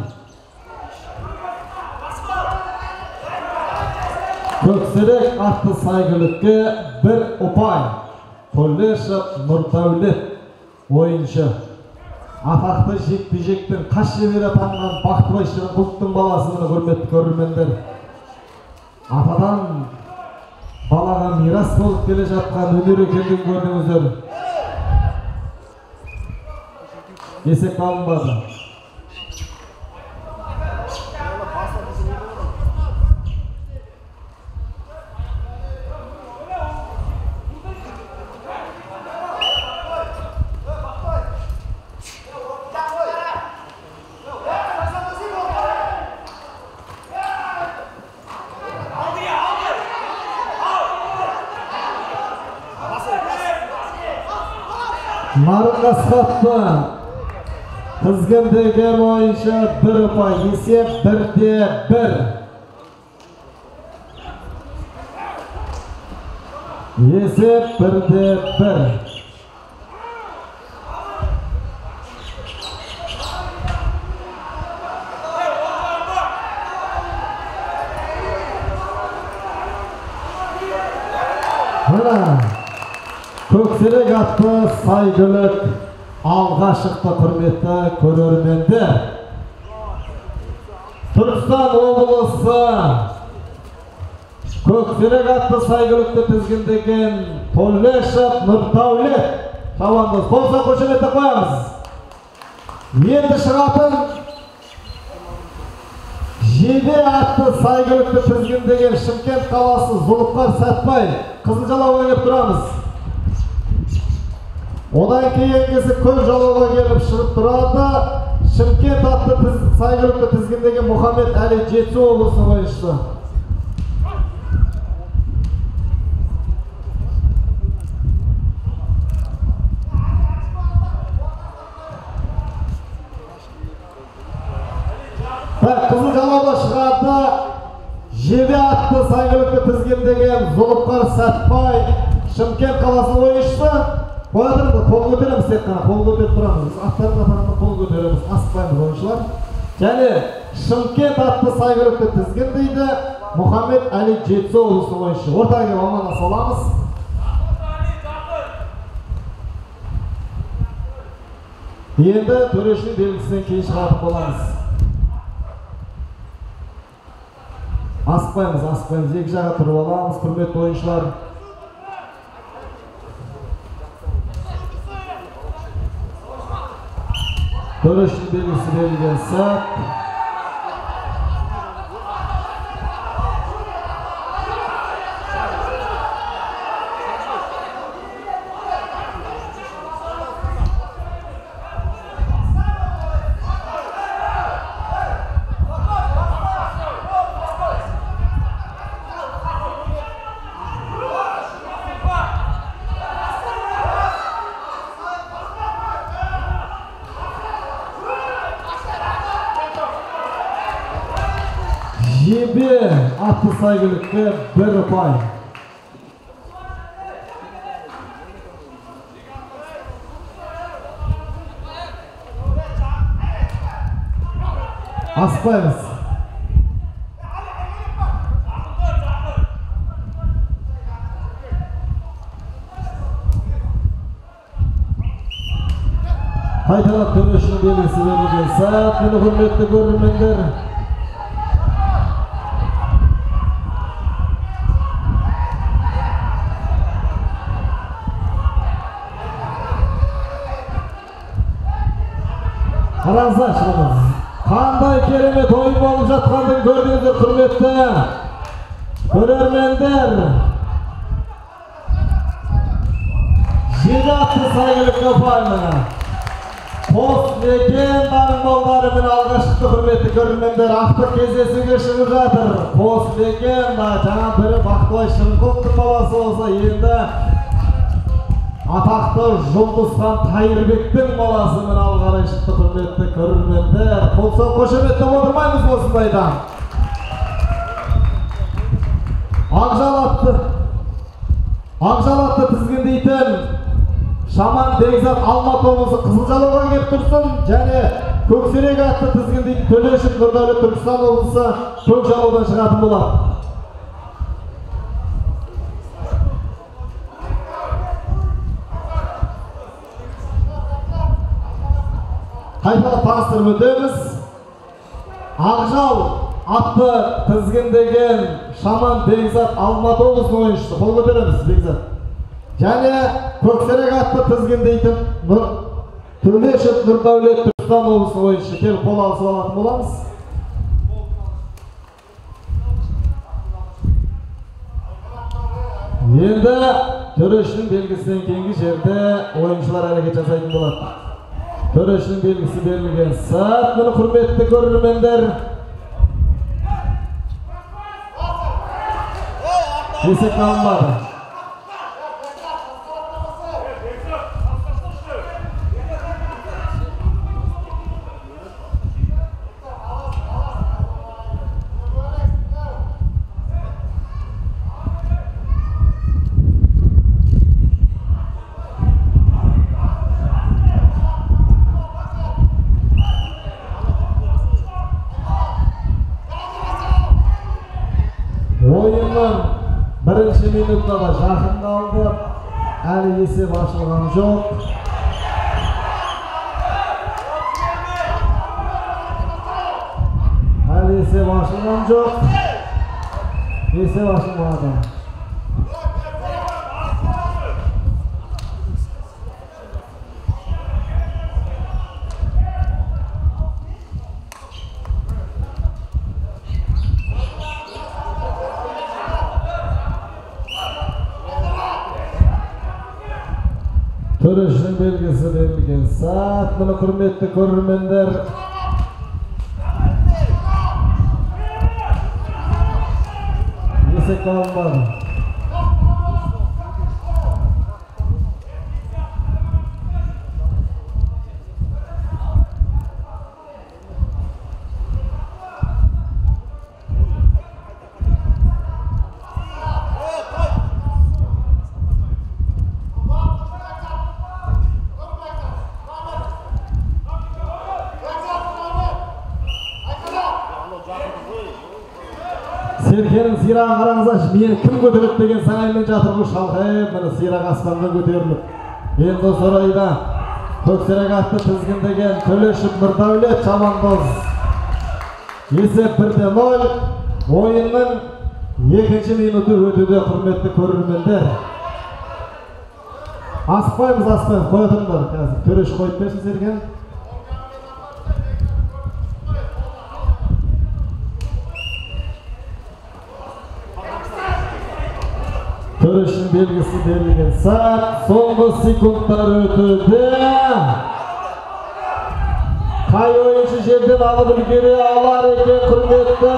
Көксерек атты сәйгүлікке бір ұпай. Төлешов Нұрдәулет ойыншы. Атақты жекпе-жектің қас шебері атанған Бақтыбай Шырынқұловтың баласы, міне құрметті көрермендер. Атадан балаға мирас болып келе жатқан өнер екендігін көрдіңіздер. Есепке алынбады. Нарынқасқа атты тізгіндеген ойыншы бір ұпай, есеп 1-1. Есеп 1-1. Мына Көксерек атты сәйгүлік алға шықты, құрметті көрермендер. Түркістан облысы Көксерек атты сәйгүлікті тізгіндеген Төлешов Нұрдәулет шабандоз. Болса қошеметтеп қоямыз. Енді шығатын Жебе атты сәйгүлікті тізгіндеген Шымкент қаласы Зұлыпқар Сәтбай. Қызыл жалауға келіп тұрамыз. Одан кейінгісі көк жалауға келіп шығып тұрады. Шымкент атты сәйгүлікті тізгіндеген Мұхаммед Әлі Жетісу облысының ойыншысы. Қызыл жалауда шығады Жебе атты сәйгүлікті тізгіндеген Зұлыпқар Сәтбай Шымкент қаласының ойыншысы. Қоя тұрыңыз, қол көтереміз, тек қана қол көтеріп тұрамыз. Біз аттардың қатарында қол көтереміз, асықпаймыз ойыншылар. Және Шымкент атты сәйгүлікті тізгіндейді Мұхаммед Әлі Жетісу облысының ойыншысы. Ортаға келіп амандаса аламыз. Енді төрешінің белгісінен кейін шығатын боламыз. Асықпаймыз, асықпаймыз. Екі жаққа тұрып аламыз, құрметті ойыншылар. Төрешінің белгісі берілген сәт. Жебе атты сәйгүлікке бір ұпай. Асықпаймыз. Қайталап төрешінің белгісі берілген сәт, міне құрметті көрермендер. Қараңыздаршы, қандай керемет ойын болып жатқанын көрдіңіздер, құрметті көрермендер. Жеті атты Сайгүлік компания. Қос легенданың балдары міне алға шықты, құрметті көрермендер. Ақтық кездесуге шығып жатыр. Қос легенда, жаңа бірі Бақтыбай Шырынқұловтың баласы болса, енді атақты Жұлдызхан Тайырбектің баласы міне алға қарай шықты, құрметті көрермендер. Қол соғып қошеметтеп отырмаймыз осындайда. Ақжал атты тізгіндейтін Шаман Бекзат Алматы облысы Қызылжалауға келіп тұрсын, және Көксерек атты тізгіндейтін Төлешов Нұрдәулет Түркістан облысы Көкжалаудан шығатын болады. Қайталап таныстырып өтеміз. Ақжал атты тізгіндеген Шаман Бекзат Алматы облысының ойыншысы. Қол көтереміз, Бекзат. Және Көксерек атты тізгіндейтін Төлешов Нұрдәулет Түркістан облысының ойыншысы. Келіп қол алысып алатын боламыз. Енді төрешінің белгісінен кейінгі жерде ойыншылар әрекет жасайтын болады. Төрешінің белгісі берілген сәт, міне құрметті көрермендер. Есеп алынбады. Ойынның бірінші минутына да жақындалды. Әлі есеп ашылған жоқ. Әлі есеп ашылған жоқ. Есеп ашылмады. Төрешінің белгісі берілген сәт, міне құрметті көрермендер. Есеп алынбады. Серкенің сирағын қараңыздаршы, мені кім көтереді деген саңаймен жатыр ғой шалқайып, міне сирақ аспанға көтеріліп. Енді осы орайда Көксерек атты тізгіндеген Төлешов Нұрдәулет шабандоз. Есеп 1-0. Ойынның екінші минуты өтуде, құрметті көрермендер. Асықпаймыз, асықпаймыз, қоя тұрыңдар қазір. Төреш қойып берсін Серкен. Төрешінің белгісі берілген сәт, соңғы секундтар өтуде. Қай ойыншы жерден алып үлгере алар екен, құрметті?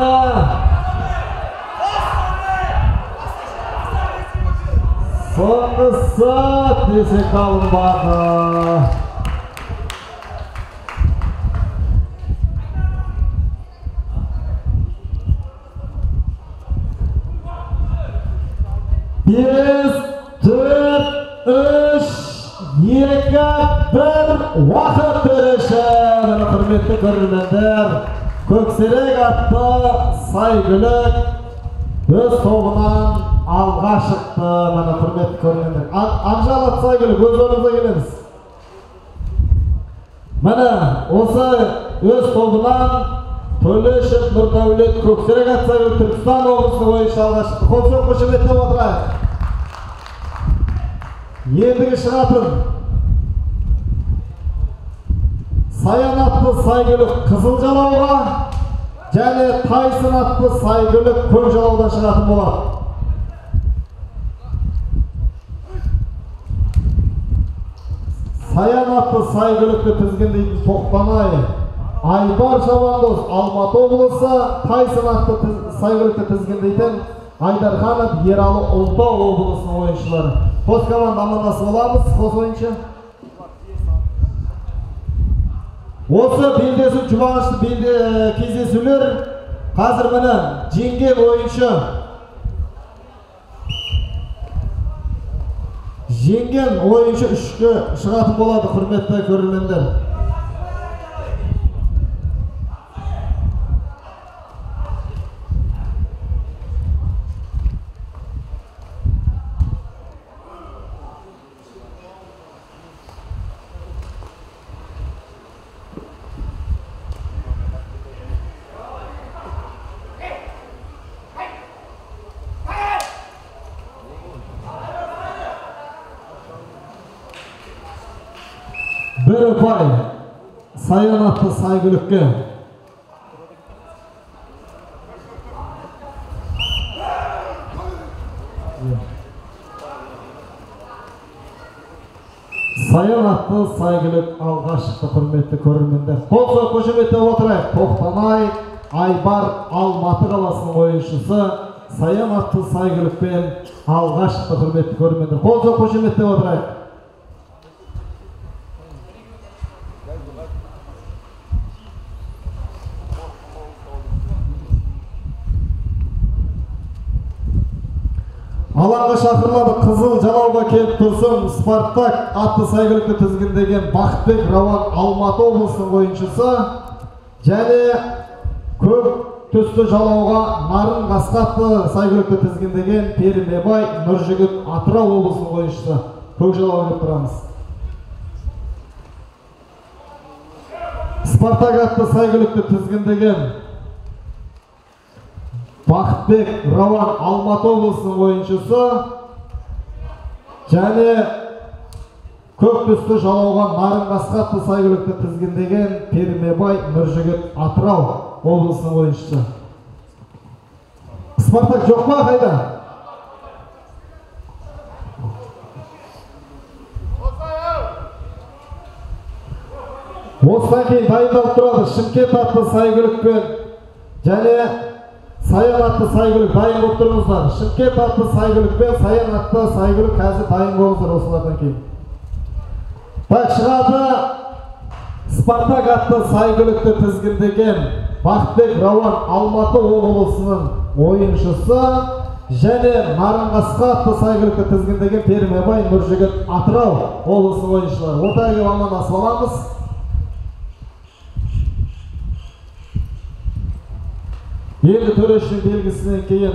Соңғы сәт есеп алынбады. 5, 4, 3, 2, 1, уақыт төреші. Құрметті көрермендер, Көксерек атты Сайгүлік өз тобынан алға шықты. Міне құрметті көрермендер, Ақжал атты Сайгүлік, өз орныңызға келеміз. Міне осы өз тобынан Төлешов Нұрдәулет Көксерек атты Сайгүлік Түркістан облысы бойынша алға шықты. Қол соғып қошеметтеп отырайық. Ендігі шығатын Саян атты сәйгүлік қызыл жалауға және Тайсон атты сәйгүлік көк жалаудан шығатын болады. Саян атты сәйгүлікті тізгіндейтін Тоқтанай Айбар шабандоз Алматы облысы, Тайсон атты сәйгүлікті тізгіндейтін Айдарханов Ералы Ұлытау облысының ойыншылары. Қос команда амандасып аламыз, қос ойыншы. Осы белдесу жұбанышты кездесулер қазір міне жеңген ойыншы. Жеңген ойыншы үшке шығатын болады, құрметті көрермендер. Бір ұпай Саян атты сәйгүлікке. Саян атты сәйгүлік алға шықты, құрметті көрермендер. Қол соғып қошеметтеп отырайық. Тоқтанай Айбар Алматы қаласының ойыншысы Саян атты сәйгүлікпен алға шықты, құрметті көрермендер. Қол соғып қошеметтеп отырайық. Алаңға шақырылады қызыл жалауға келіп тұрсын Спартак атты сәйгүлікті тізгіндеген Бақытбек Рауан Алматы облысының ойыншысы және көк түсті жалауға Нарын Қасқа атты сәйгүлікті тізгіндеген Перімебай Нұржігіт Атырау облысының ойыншысы. Көк жалауға келіп тұрамыз. Спартак атты сәйгүлікті тізгіндеген Бақытбек Рауан Алматы облысының ойыншысы және көк түсті жалауға Нарын Қасқа атты сәйгүлікті тізгіндеген Перімебай Нұржігіт Атырау облысының ойыншысы. Спартак жоқ па, қайда? Осыдан кейін дайындалып тұрады Шымкент атты сәйгүлікпен және Саян атты сәйгүлік. Дайын болып тұрыңыздар. Шымкент атты сәйгүлік пен Саян атты сәйгүлік қазір дайын болыңыздар осылардан кейін. Так, шығады Спартак атты сәйгүлікті тізгіндеген Бақытбек Рауан Алматы облысының ойыншысы және Нарын Қасқа атты сәйгүлікті тізгіндеген Перімебай Нұржігіт Атырау облысының ойыншылары. Ортаға келіп амандасып аламыз. Енді төрешінің белгісінен кейін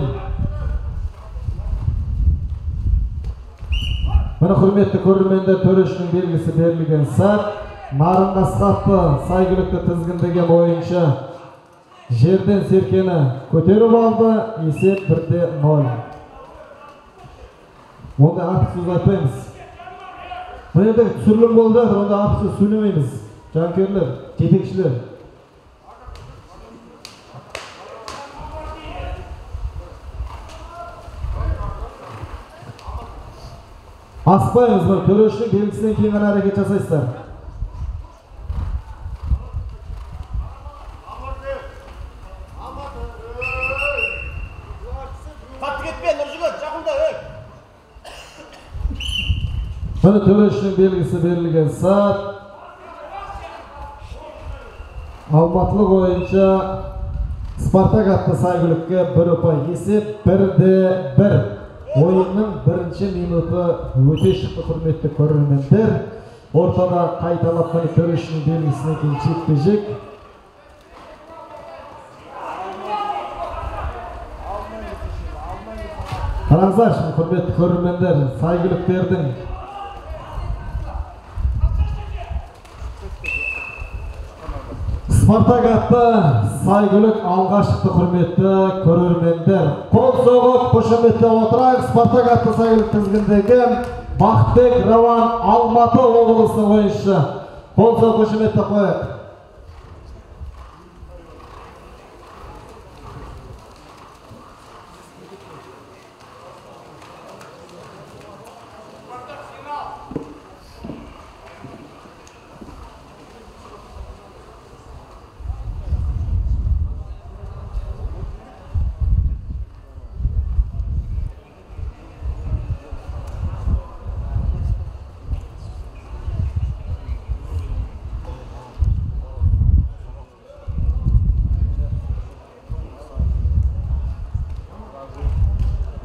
міне, құрметті көрермендер, төрешінің белгісі берілген сәт Нарын Қасқа атты сәйгүлікті тізгіндеген ойыншы жерден серкені көтеріп алды. Есеп 1-0. Онда артық сөз айтпаймыз. Мына жерде түсірілім болып жатыр, онда артық сөз сөйлемейміз. Жанкүйерлер, жетекшілер. Аспаймыз, бір төрешінің белгісінен кейін ғана әрекет жасайсыздар. Қатты кетпе, Нұржігіт, жақында, ей. Міне, төрешінің белгісі берілген сәт. Алматылық ойыншы Спартак атты сәйгүлікке бір ұпай. Есеп 1-1. Ойынның бірінші минуты өте шықты, құрметті көрермендер. Ортада қайталап міне төрешінің белгісінен кейін жекпе-жек. Қараңыздаршы, құрметті көрермендер, сәйгүліктердің Спартак атты сәйгүлік алға шықты, құрметті көрермендер. Қол соғып қошеметтеп отырайық. Спартак атты сәйгүлік тізгіндеген Бақытбек Рауан Алматы облысының ойыншысы. Қол соғып қошеметтеп қояйық.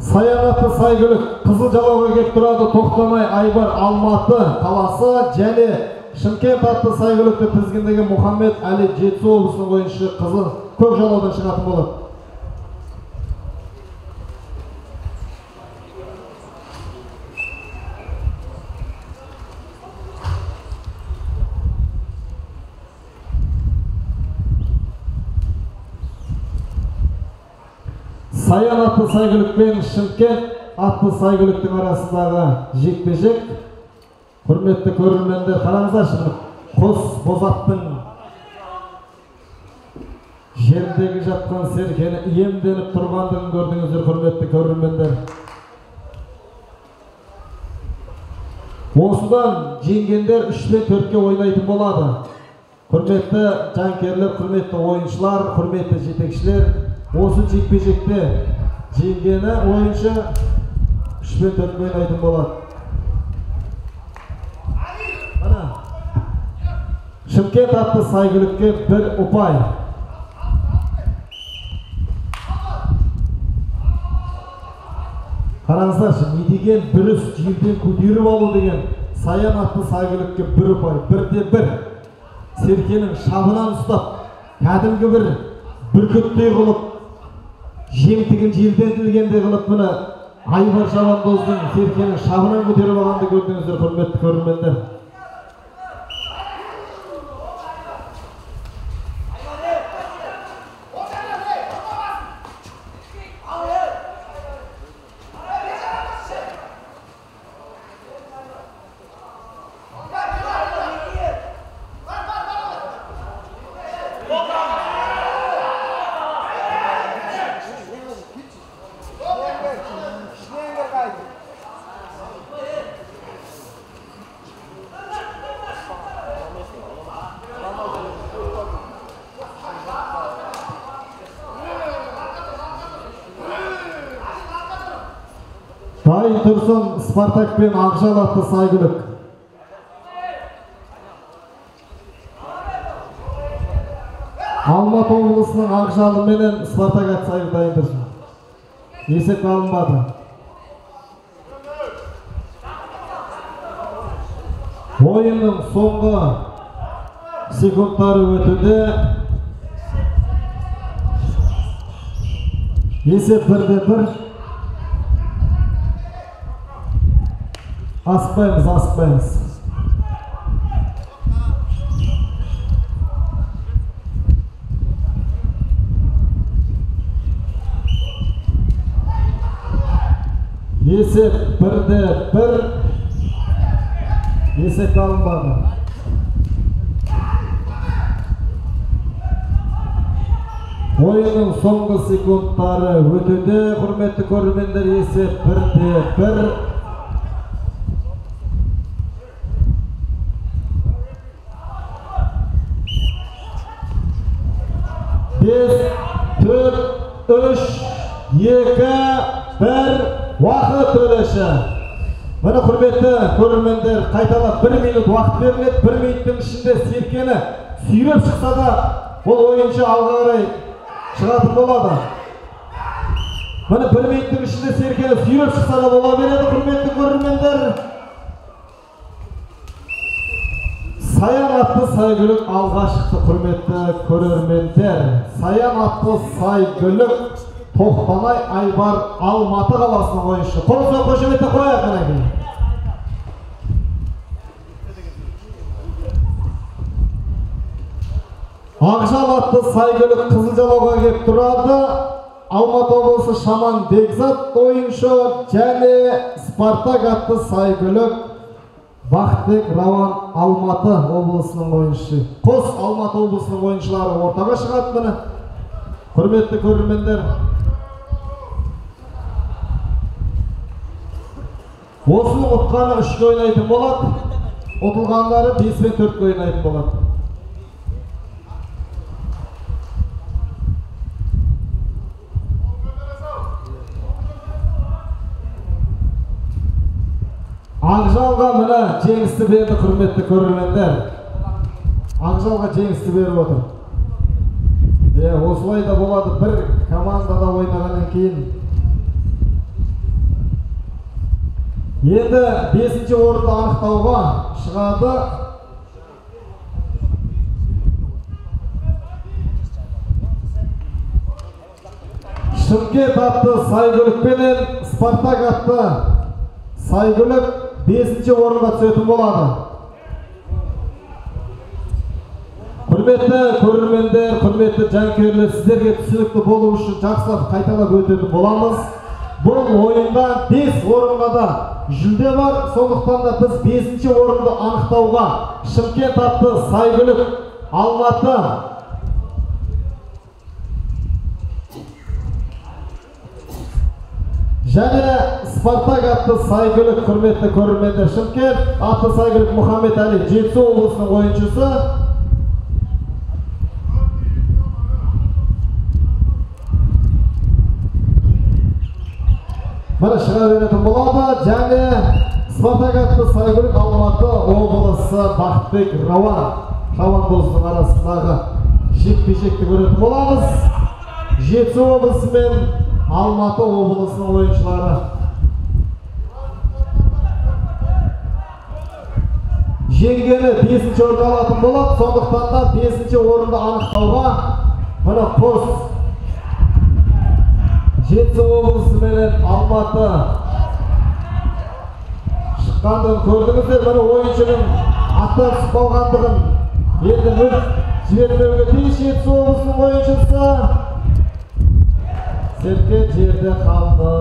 Саян атты сәйгүлік қызыл жалауға келіп тұрады Тоқтанай Айбар Алматы қаласы және Шымкент атты сәйгүлікті тізгіндеген Мұхаммед Әлі Жетісу облысының ойыншысы қызыл көк жалаудан шығатын болады. Саян атты сәйгүлік пен Шымкент атты сәйгүліктің арасындағы жекпе-жек. Құрметті көрермендер, қараңыздаршы, қос бозаттың жердегі жатқан серкені иемденіп тұрғандығын көрдіңіздер, құрметті көрермендер. Осыдан жеңгендер 3 пен 4-ке ойнайтын болады. Құрметті жанкерлер, құрметті ойыншылар, құрметті жетекшілер, осы жекпе-жекте жеңгені ойыншы 3 пен 4-ке ойнайтын болады. Мына Шымкент атты сәйгүлікке 1 ұпай. Қараңыздаршы, не деген бүріс, жерден көтеріп алу деген Саян атты сәйгүлікке 1 ұпай, 1-1. Серкенің шабынан ұстап, кәдімгі бір бүркіттей қылып, жемтігін жерден тілгендей қылып, міне Айбар шабандоздың серкенің шабынан көтеріп алғанды көрдіңіздер, құрметті көрермендер. Дайын тұрсын Спартак пен Ақжал атты сәйгүлік. Алматы облысының Ақжалы менен Спартак атты сәйгүлік дайын тұрсын. Есеп алынбады. Ойынның соңғы секундтары өтуде. Есеп 1-1. Асықпаймыз, асықпаймыз. Есеп 1-1. Есеп алынбады. Ойынның соңғы секундтары өтуде, құрметті көрермендер, есеп 1-1. 5, 4, 3, 2, 1, уақыт төлеші. Міне, құрметті көрермендер, қайталап 1 минут уақыт беріледі. 1 минуттың ішінде серкені сүйреп шықса да, ол ойыншы алға қарай шығатын болады. Міне, 1 минуттың ішінде серкені сүйреп шықса да бола береді, құрметті көрермендер. Саян атты сәйгүлік алға шықты, құрметті көрермендер. Саян атты сәйгүлік Тоқтанай Айбар Алматы қаласының ойыншысы. Қол соғып қошеметті қояйық мінекей. Ақжал атты сәйгүлік қызыл жалауға келіп тұрады. Алматы облысы Шаман Бекзат ойыншы және Спартак атты сәйгүлік Бақтыбек Рауан Алматы облысының ойыншысы. Қос Алматы облысының ойыншылары ортаға шығады міне. Құрметті көрермендер, осының ұтқаны 3-ке ойнайтын болады, ұтылғандары 5 пен 4-ке ойнайтын болады. Ақжалға міне жеңісті берді, құрметті көрермендер. Ақжалға жеңісті беріп отыр. Осылай да болады, бір командада ойнағаннан кейін. Енді 5-ші орынды анықтауға шығады. Шымкент атты Сайгүлікпенен Спартак атты Сайгүлік 5-ші орынға түсетін болады. Құрметті көрермендер, құрметті жанкүйерлер, сіздерге түсінікті болу үшін жақсылап қайталап өтетін боламыз. Бұл ойында 5 орынға да жүлде бар, сондықтан да біз 5-ші орынды анықтауға Шымкент атты Сайгүлік, Алматы және Спартак атты Сайгүлік, құрметті көрермендер, Шымкент атты Сайгүлік Мұхаммед Али, Жетісу облысының ойыншысы. Міне шыға беретін болады. Және Спартак атты Сайгүлік, Алматы облысы Бақытбек Рауан шабандоздың арасындағы жекпе-жекті көретін боламыз. Жетісу облысы мен Алматы облысының ойыншылары. Жеңгені 5-ші орынды алатын болады, сондықтан да 5-ші орынды анықтауға міне қос Жетісу облысы менен Алматы шыққандығын көрдіңіздер. Міне ойыншының аттан түсіп қалғандығын енді мүлт жібермеуге тиіс Жетісу облысының ойыншысы. Серке жерде қалды.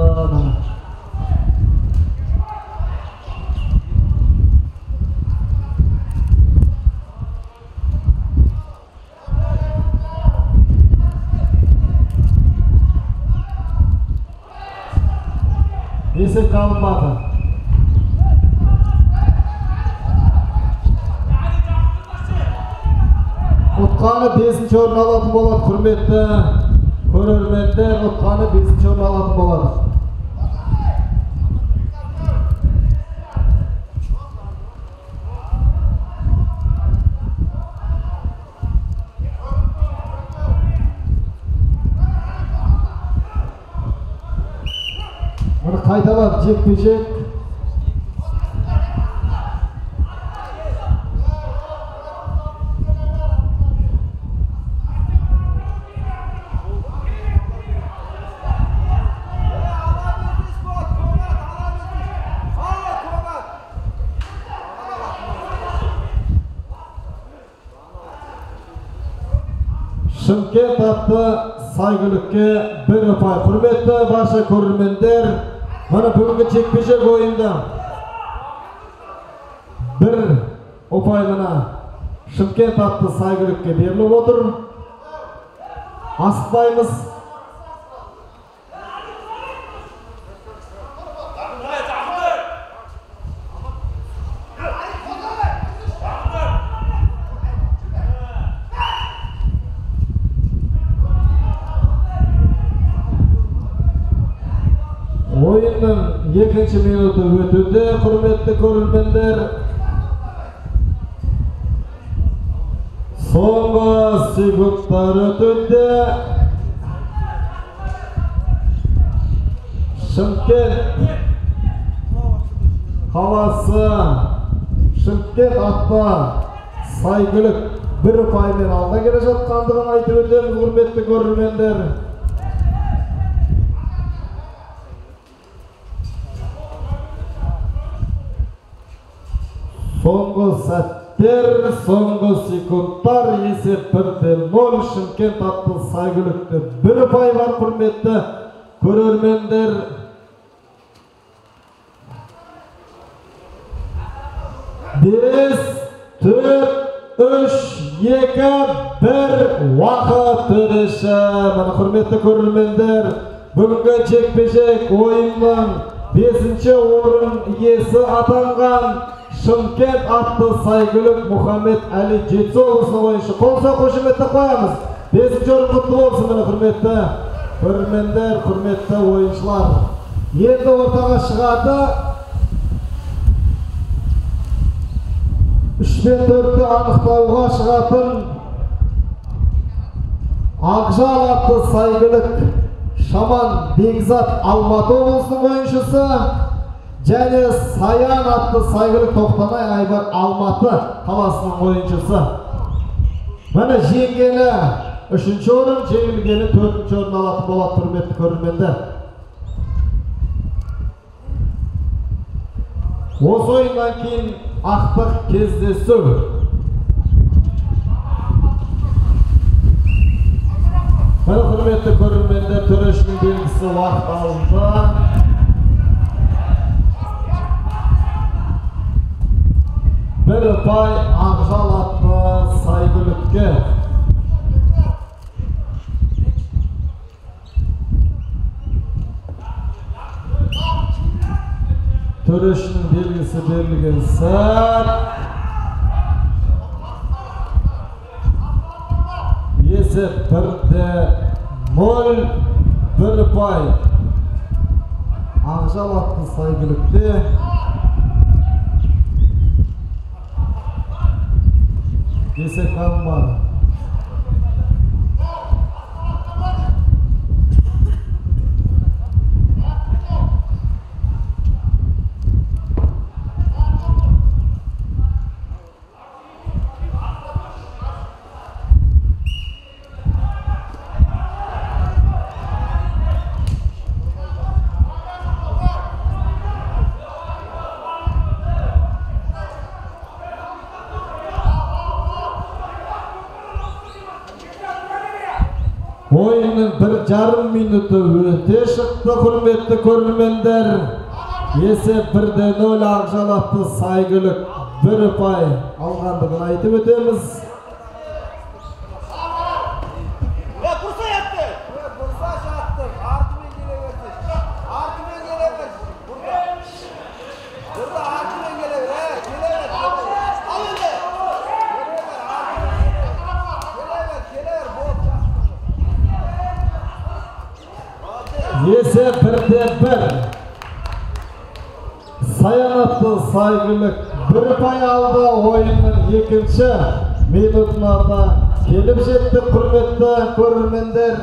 Есеп қалынбады. Ұтқаны 5-ші орын алатын болады, құрметті көрермендер, ұтқаны 5-ші орын алатын болады. Міне қайталап жекпе-жек. Шымкент атты Сайгүлікке 1 ұпай. Құрметті барша көрермендер, міне бүгінгі жекпе-жек ойында 1 ұпай мына Шымкент атты Сайгүлікке беріліп отыр. Асықпаймыз. Ойынның 2-ші минуты өтуде, құрметті көрермендер. Соңғы секундтар өтуде. Шымкент қаласы, Шымкент атты Сайгүлік 1 ұпаймен алда келе жатқандығын айтып өтеміз, құрметті көрермендер. Соңғы сәттер, соңғы секундтар, есеп 1-0. Шымкент атты Сайгүлікте 1 ұпай бар, құрметті көрермендер. 5, 4, 3, 2, 1, уақыт төреші. Міне құрметті көрермендер, бүгінгі жекпе-жек ойынның 5-ші орын иесі атанған Шымкент атты Сайгүлік Мұхаммед Али, Жетісу облысының ойыншы. Қол соғып қошеметті қоямыз. 5-ші орын құтты болсын, міне құрметті көрермендер, құрметті ойыншылар. Енді ортаға шығады. 3 пен 4-ті анықтауға шығатын Ақжал атты Сайгүлік Шаман Бекзат, Алматы облысының ойыншысы. Және Саян атты Сайгүлік Тоқтанай Айбар Алматы қаласының ойыншысы. Міне жеңгені 3-ші орын, жеңілгені 4-ші орын алатын болады, құрметті көрермендер. Осы ойыннан кейін ақтық кездесу. Міне құрметті көрермендер, төрешінің белгісі уақыт алынды. Бір ұпай Ақжал атты Сайгүлікке. Төрешінің белгісі берілген сәт. Есеп 1-0, бір ұпай Ақжал атты Сайгүлікте. Есеп қалмады. Ойынның 1,5 минуты өте шықты, құрметті көрермендер. Есеп 1-0, Ақжал атты Сайгүлік бір ұпай алғандығын айтып өтеміз. Есеп 1-1. Саян атты Сайгүлік бір ұпай алды. Ойынның 2-ші минутына да келіп жетті, құрметті көрермендер.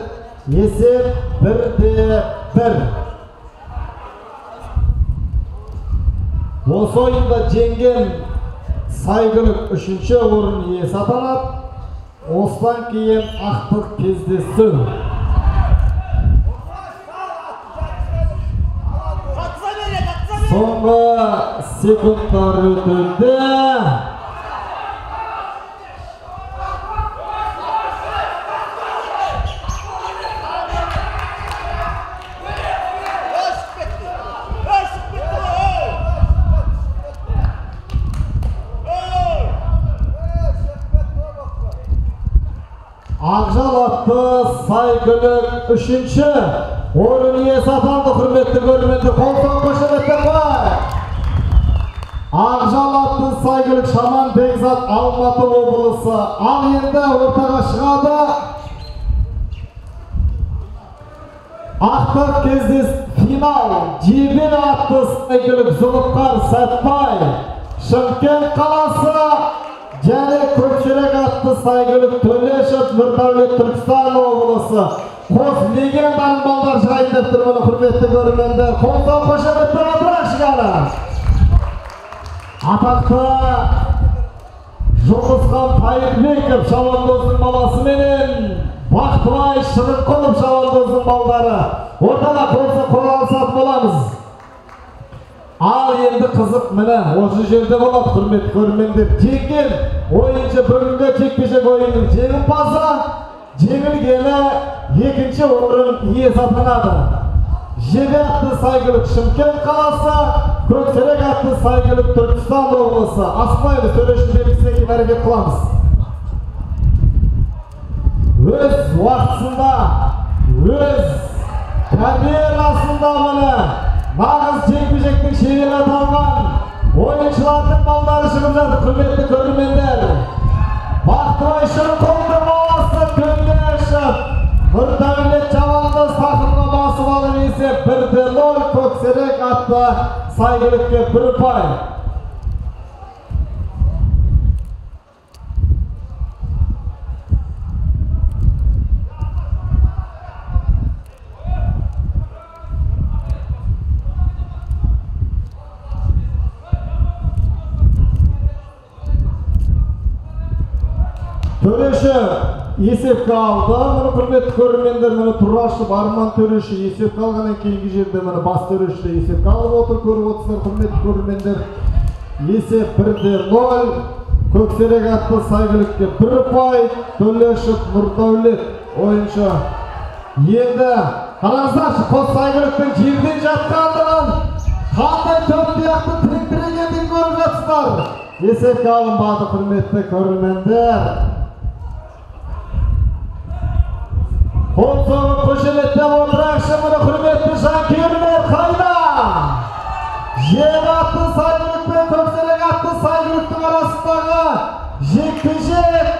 Есеп 1-1. Осы ойында жеңген Сайгүлік 3-ші орын иесі атанады. Осыдан кейін ақтық кездесу. Соңғы секундтар өтуде. Ақжал атты Сайгүлік 3-ші орын иесі атанды, құрметті көрермендер. Қол соғып қошеметтеп қояйық. Ақжал атты Сайгүлік, Шаман Бекзат, Алматы облысы. Ал енді ортаға шығады ақтық кездес финал. Жебе атты Сайгүлік, Зұлыпқар Сәтбай, Шымкент қаласы. Және Көкшерек атты Сайгүлік, Төлешов Нұрдәулет, Түркістан облысы. Қос легенданың балдар шығайын деп тұр, міне, құрметті көрермендер. Қол соғып қошеметтеп отырайық шығары. Атақты Жұлдызхан Тайырбеков шабандоздың баласыменен Бақтыбай Шырынқұлов шабандоздың балдары. Ортаға қол алысатын боламыз. Ал енді қызық міне осы жерде болады, құрметті көрермендер. Жеңген ойыншы бүгінгі жекпе-жек ойынның жеңімпазы, жеңілгені 2-ші орын иесі атанады. Жебе атты Сайгүлік, Шымкент қаласы, Көксерек атты Сайгүлік, Түркістан облысы. Асықпаймыз, төрешінің белгісіне кейін әрекет қыламыз. Өз уақытысында, өз карьерасында міне нағыз жекпе-жектің шебері атанған ойыншылардың балдары шығып жатыр, құрметті көрермендер. Бақтыбай Шырынқұловтың баласы Төлешов Нұрдәулет шабандоз тақымға басып алып, есеп 1-0, Көксерек атты Сайгүлікке бір ұпай. Төреші есепке алды. Міне, құрметті көрермендер, міне, Тұрашев Арман төреші есепке алғаннан кейінгі жерде, міне, бас төреші де есепке алып отыр, көріп отырсыздар, құрметті көрермендер. Есеп 1-0. Көксерек атты сәйгүлікке 1 ұпай. Төлешов Нұрдәулет ойыншы. Енді қараңыздаршы, қос сәйгүліктің жерден жатқандығын, қандай төрт тұяқты тіректіргендігін көріп жатсыздар. Есепке алынбады, құрметті көрермендер. Қол соғып қошеметтеп отырайықшы, міне, құрметті жанкүйерлер, қайда? Жек атты сәйгүлік пен Көксерек атты сәйгүліктің арасындағы жекпе-жек.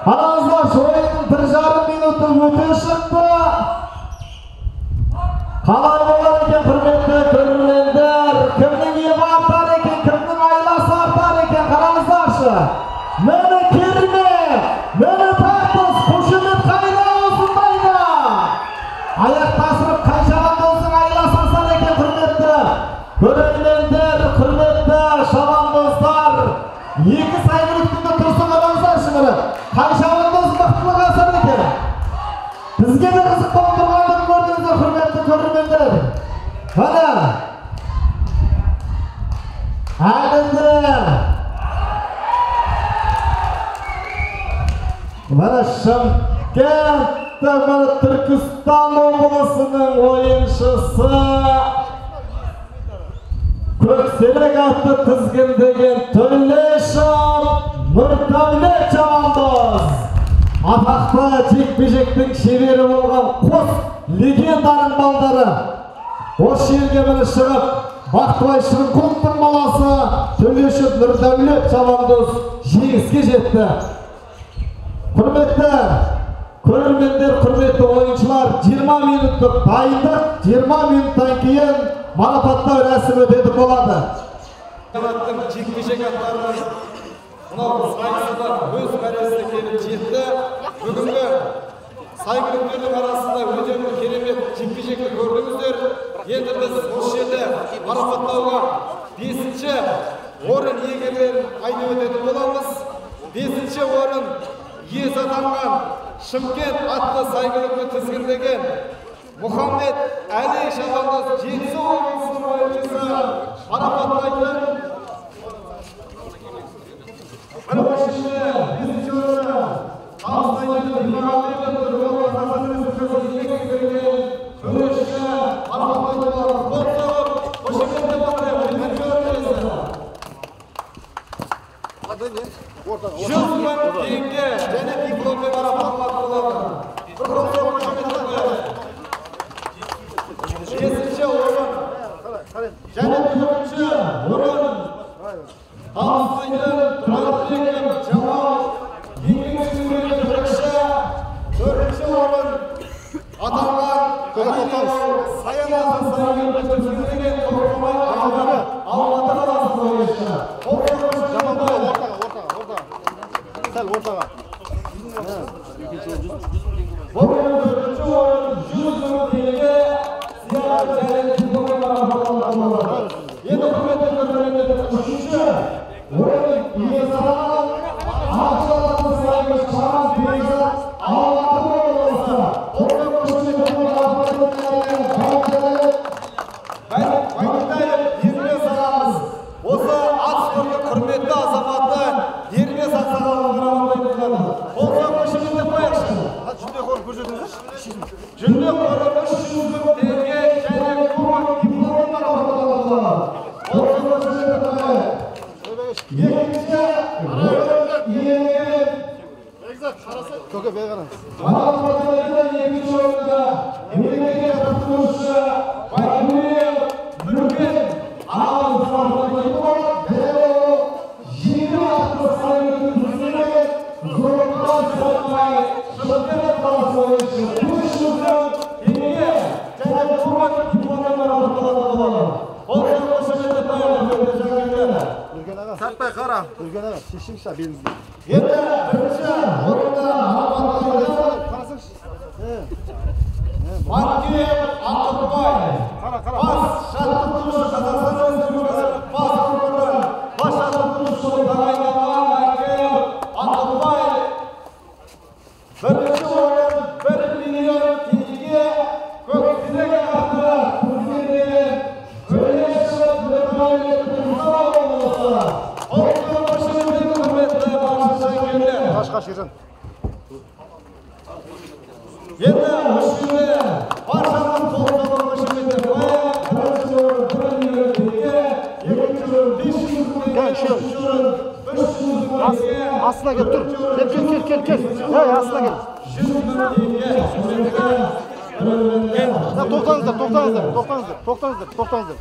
Қараңыздаршы, ойынның 1,5 минуты өте шықты. Қалай болар екен, құрметті көрермендер? Кімнің ебі артар екен, кімнің айласы артар екен, қараңыздаршы. Міне керме, міне тартыс, қошемет қайда осындайда? Аяқтасырып қай шабандоздың айласы асар екен, құрметті көрермендер, құрметті шабандоздар. Екі сәйгүліктің де тұрысы қараңыздаршы, міне. Қай шабандоз мықтылығы асар екен? Бізге де қызық болып тұрғандығын көрдіңіздер, құрметті көрермендер. Міне. Әлі де міне Шымкентті, міне, Түркістан облысының ойыншысы Көксерек атты тізгіндеген Төлешов Нұрдәулет шабандоз. Атақты жекпе-жектің шебері болған қос легенданың балдары осы жерге міне шығып, Бақтыбай Шырынқұловтың баласы Төлешов Нұрдәулет шабандоз жеңіске жетті. Құрметті көрермендер, құрметті ойыншылар, 20 минуттық дайындық, 20 минуттан кейін марапаттау рәсімі өтетін болады. Жекпе-жек аттарының мынау сайысында өз мәресіне келіп жетті. Бүгінгі сәйгүліктердің арасында өте бір керемет жекпе-жекті көрдіңіздер. Енді біз осы жерде марапаттауға 5-ші орын иегерлерін айтып өтетін боламыз. 5-ші орын иесі атанған Шымкент атты сәйгүлікті тізгіндеген Мұхаммед Әли шабандоз, Жетісу облысының ойыншысы марапаттайтын. Бірінші, 5-ші орынды табыстайтын Қазақстан Республикасы еңбек сіңірген төреші марапаттайтын боламыз. Қол соғып, қошеметтеп отырайық, 5-ші орын иесі. 100 мың теңге және дипломмен марапатталатын болады. Бір қол соғып қошеметтеп қояйық. 5-ші орын және 4-ші орын табыстайтын Тұрарбеков Жамал, еңбек сіңірген төреші. 4-ші орын атанған Саян атты сәйгүлікті тізгіндеген Тоқтамай Айдар, Алматы қаласының ойыншысы. Қол соғып Сәл ортаға. Бұл 4-ші орын 100 мың теңге сыйақы және дипломмен марапатталатын болады. Енді, құрметті көрермендер, 3-ші орын иесі атанған Ақжол атты сәйгүлік Шаран Бекзат, Алматы облысы. Қол соғып қошеметтеп Байділдаев Ермес ағамыз, осы ат спортының құрметті азаматы Ермес ақсақалын марапаттайтын болады. Қол соғып қошеметтеп қояйықшы. Жүлде қорын көрсетіңізші. Жүлде қоры 300 мың теңге және кубок, дипломмен марапатталатын болады. Қол соғып қошеметтеп қояйық. Екінші орын иеленген Көке, бері қараңыз. Марапаттайтын екінші орында мемлекет жаттықтырушы Байбүлев Нұрбек ағамыз марапаттайтын болады. Және ол Жеңіл атты сәйгүліктің тізгіндеген Зұлымхан Сәтбай, Шымкент қаласы ойыншысы, 500 мың теңге және кубок, дипломмен марапатталатын болады. Қол соғып қошеметтеп қояйық, құрметті жанкүйерлер. Нүркен аға. Сәтбай, қара. Нүркен аға, шешіңізші беліңізді. Енді бірінші орынды марапаттайтын Қарасаңшы. Манкеев Артықбай, Қара, қара. Бас жаттықтырушы, Қазақстан Республикасы бас прокуроры, бас жаттықтырушы болып тағайындалған Манкеев Үшінші орын 300 мың теңге. Астына кел, тұр. Кел, кел, кел, кел, кел. Ей, астына кел. 100 мың теңге. Құрметті Тоқтаңыздар, тоқтаңыздар, тоқтаңыздар, тоқтаңыздар, тоқтаңыздар.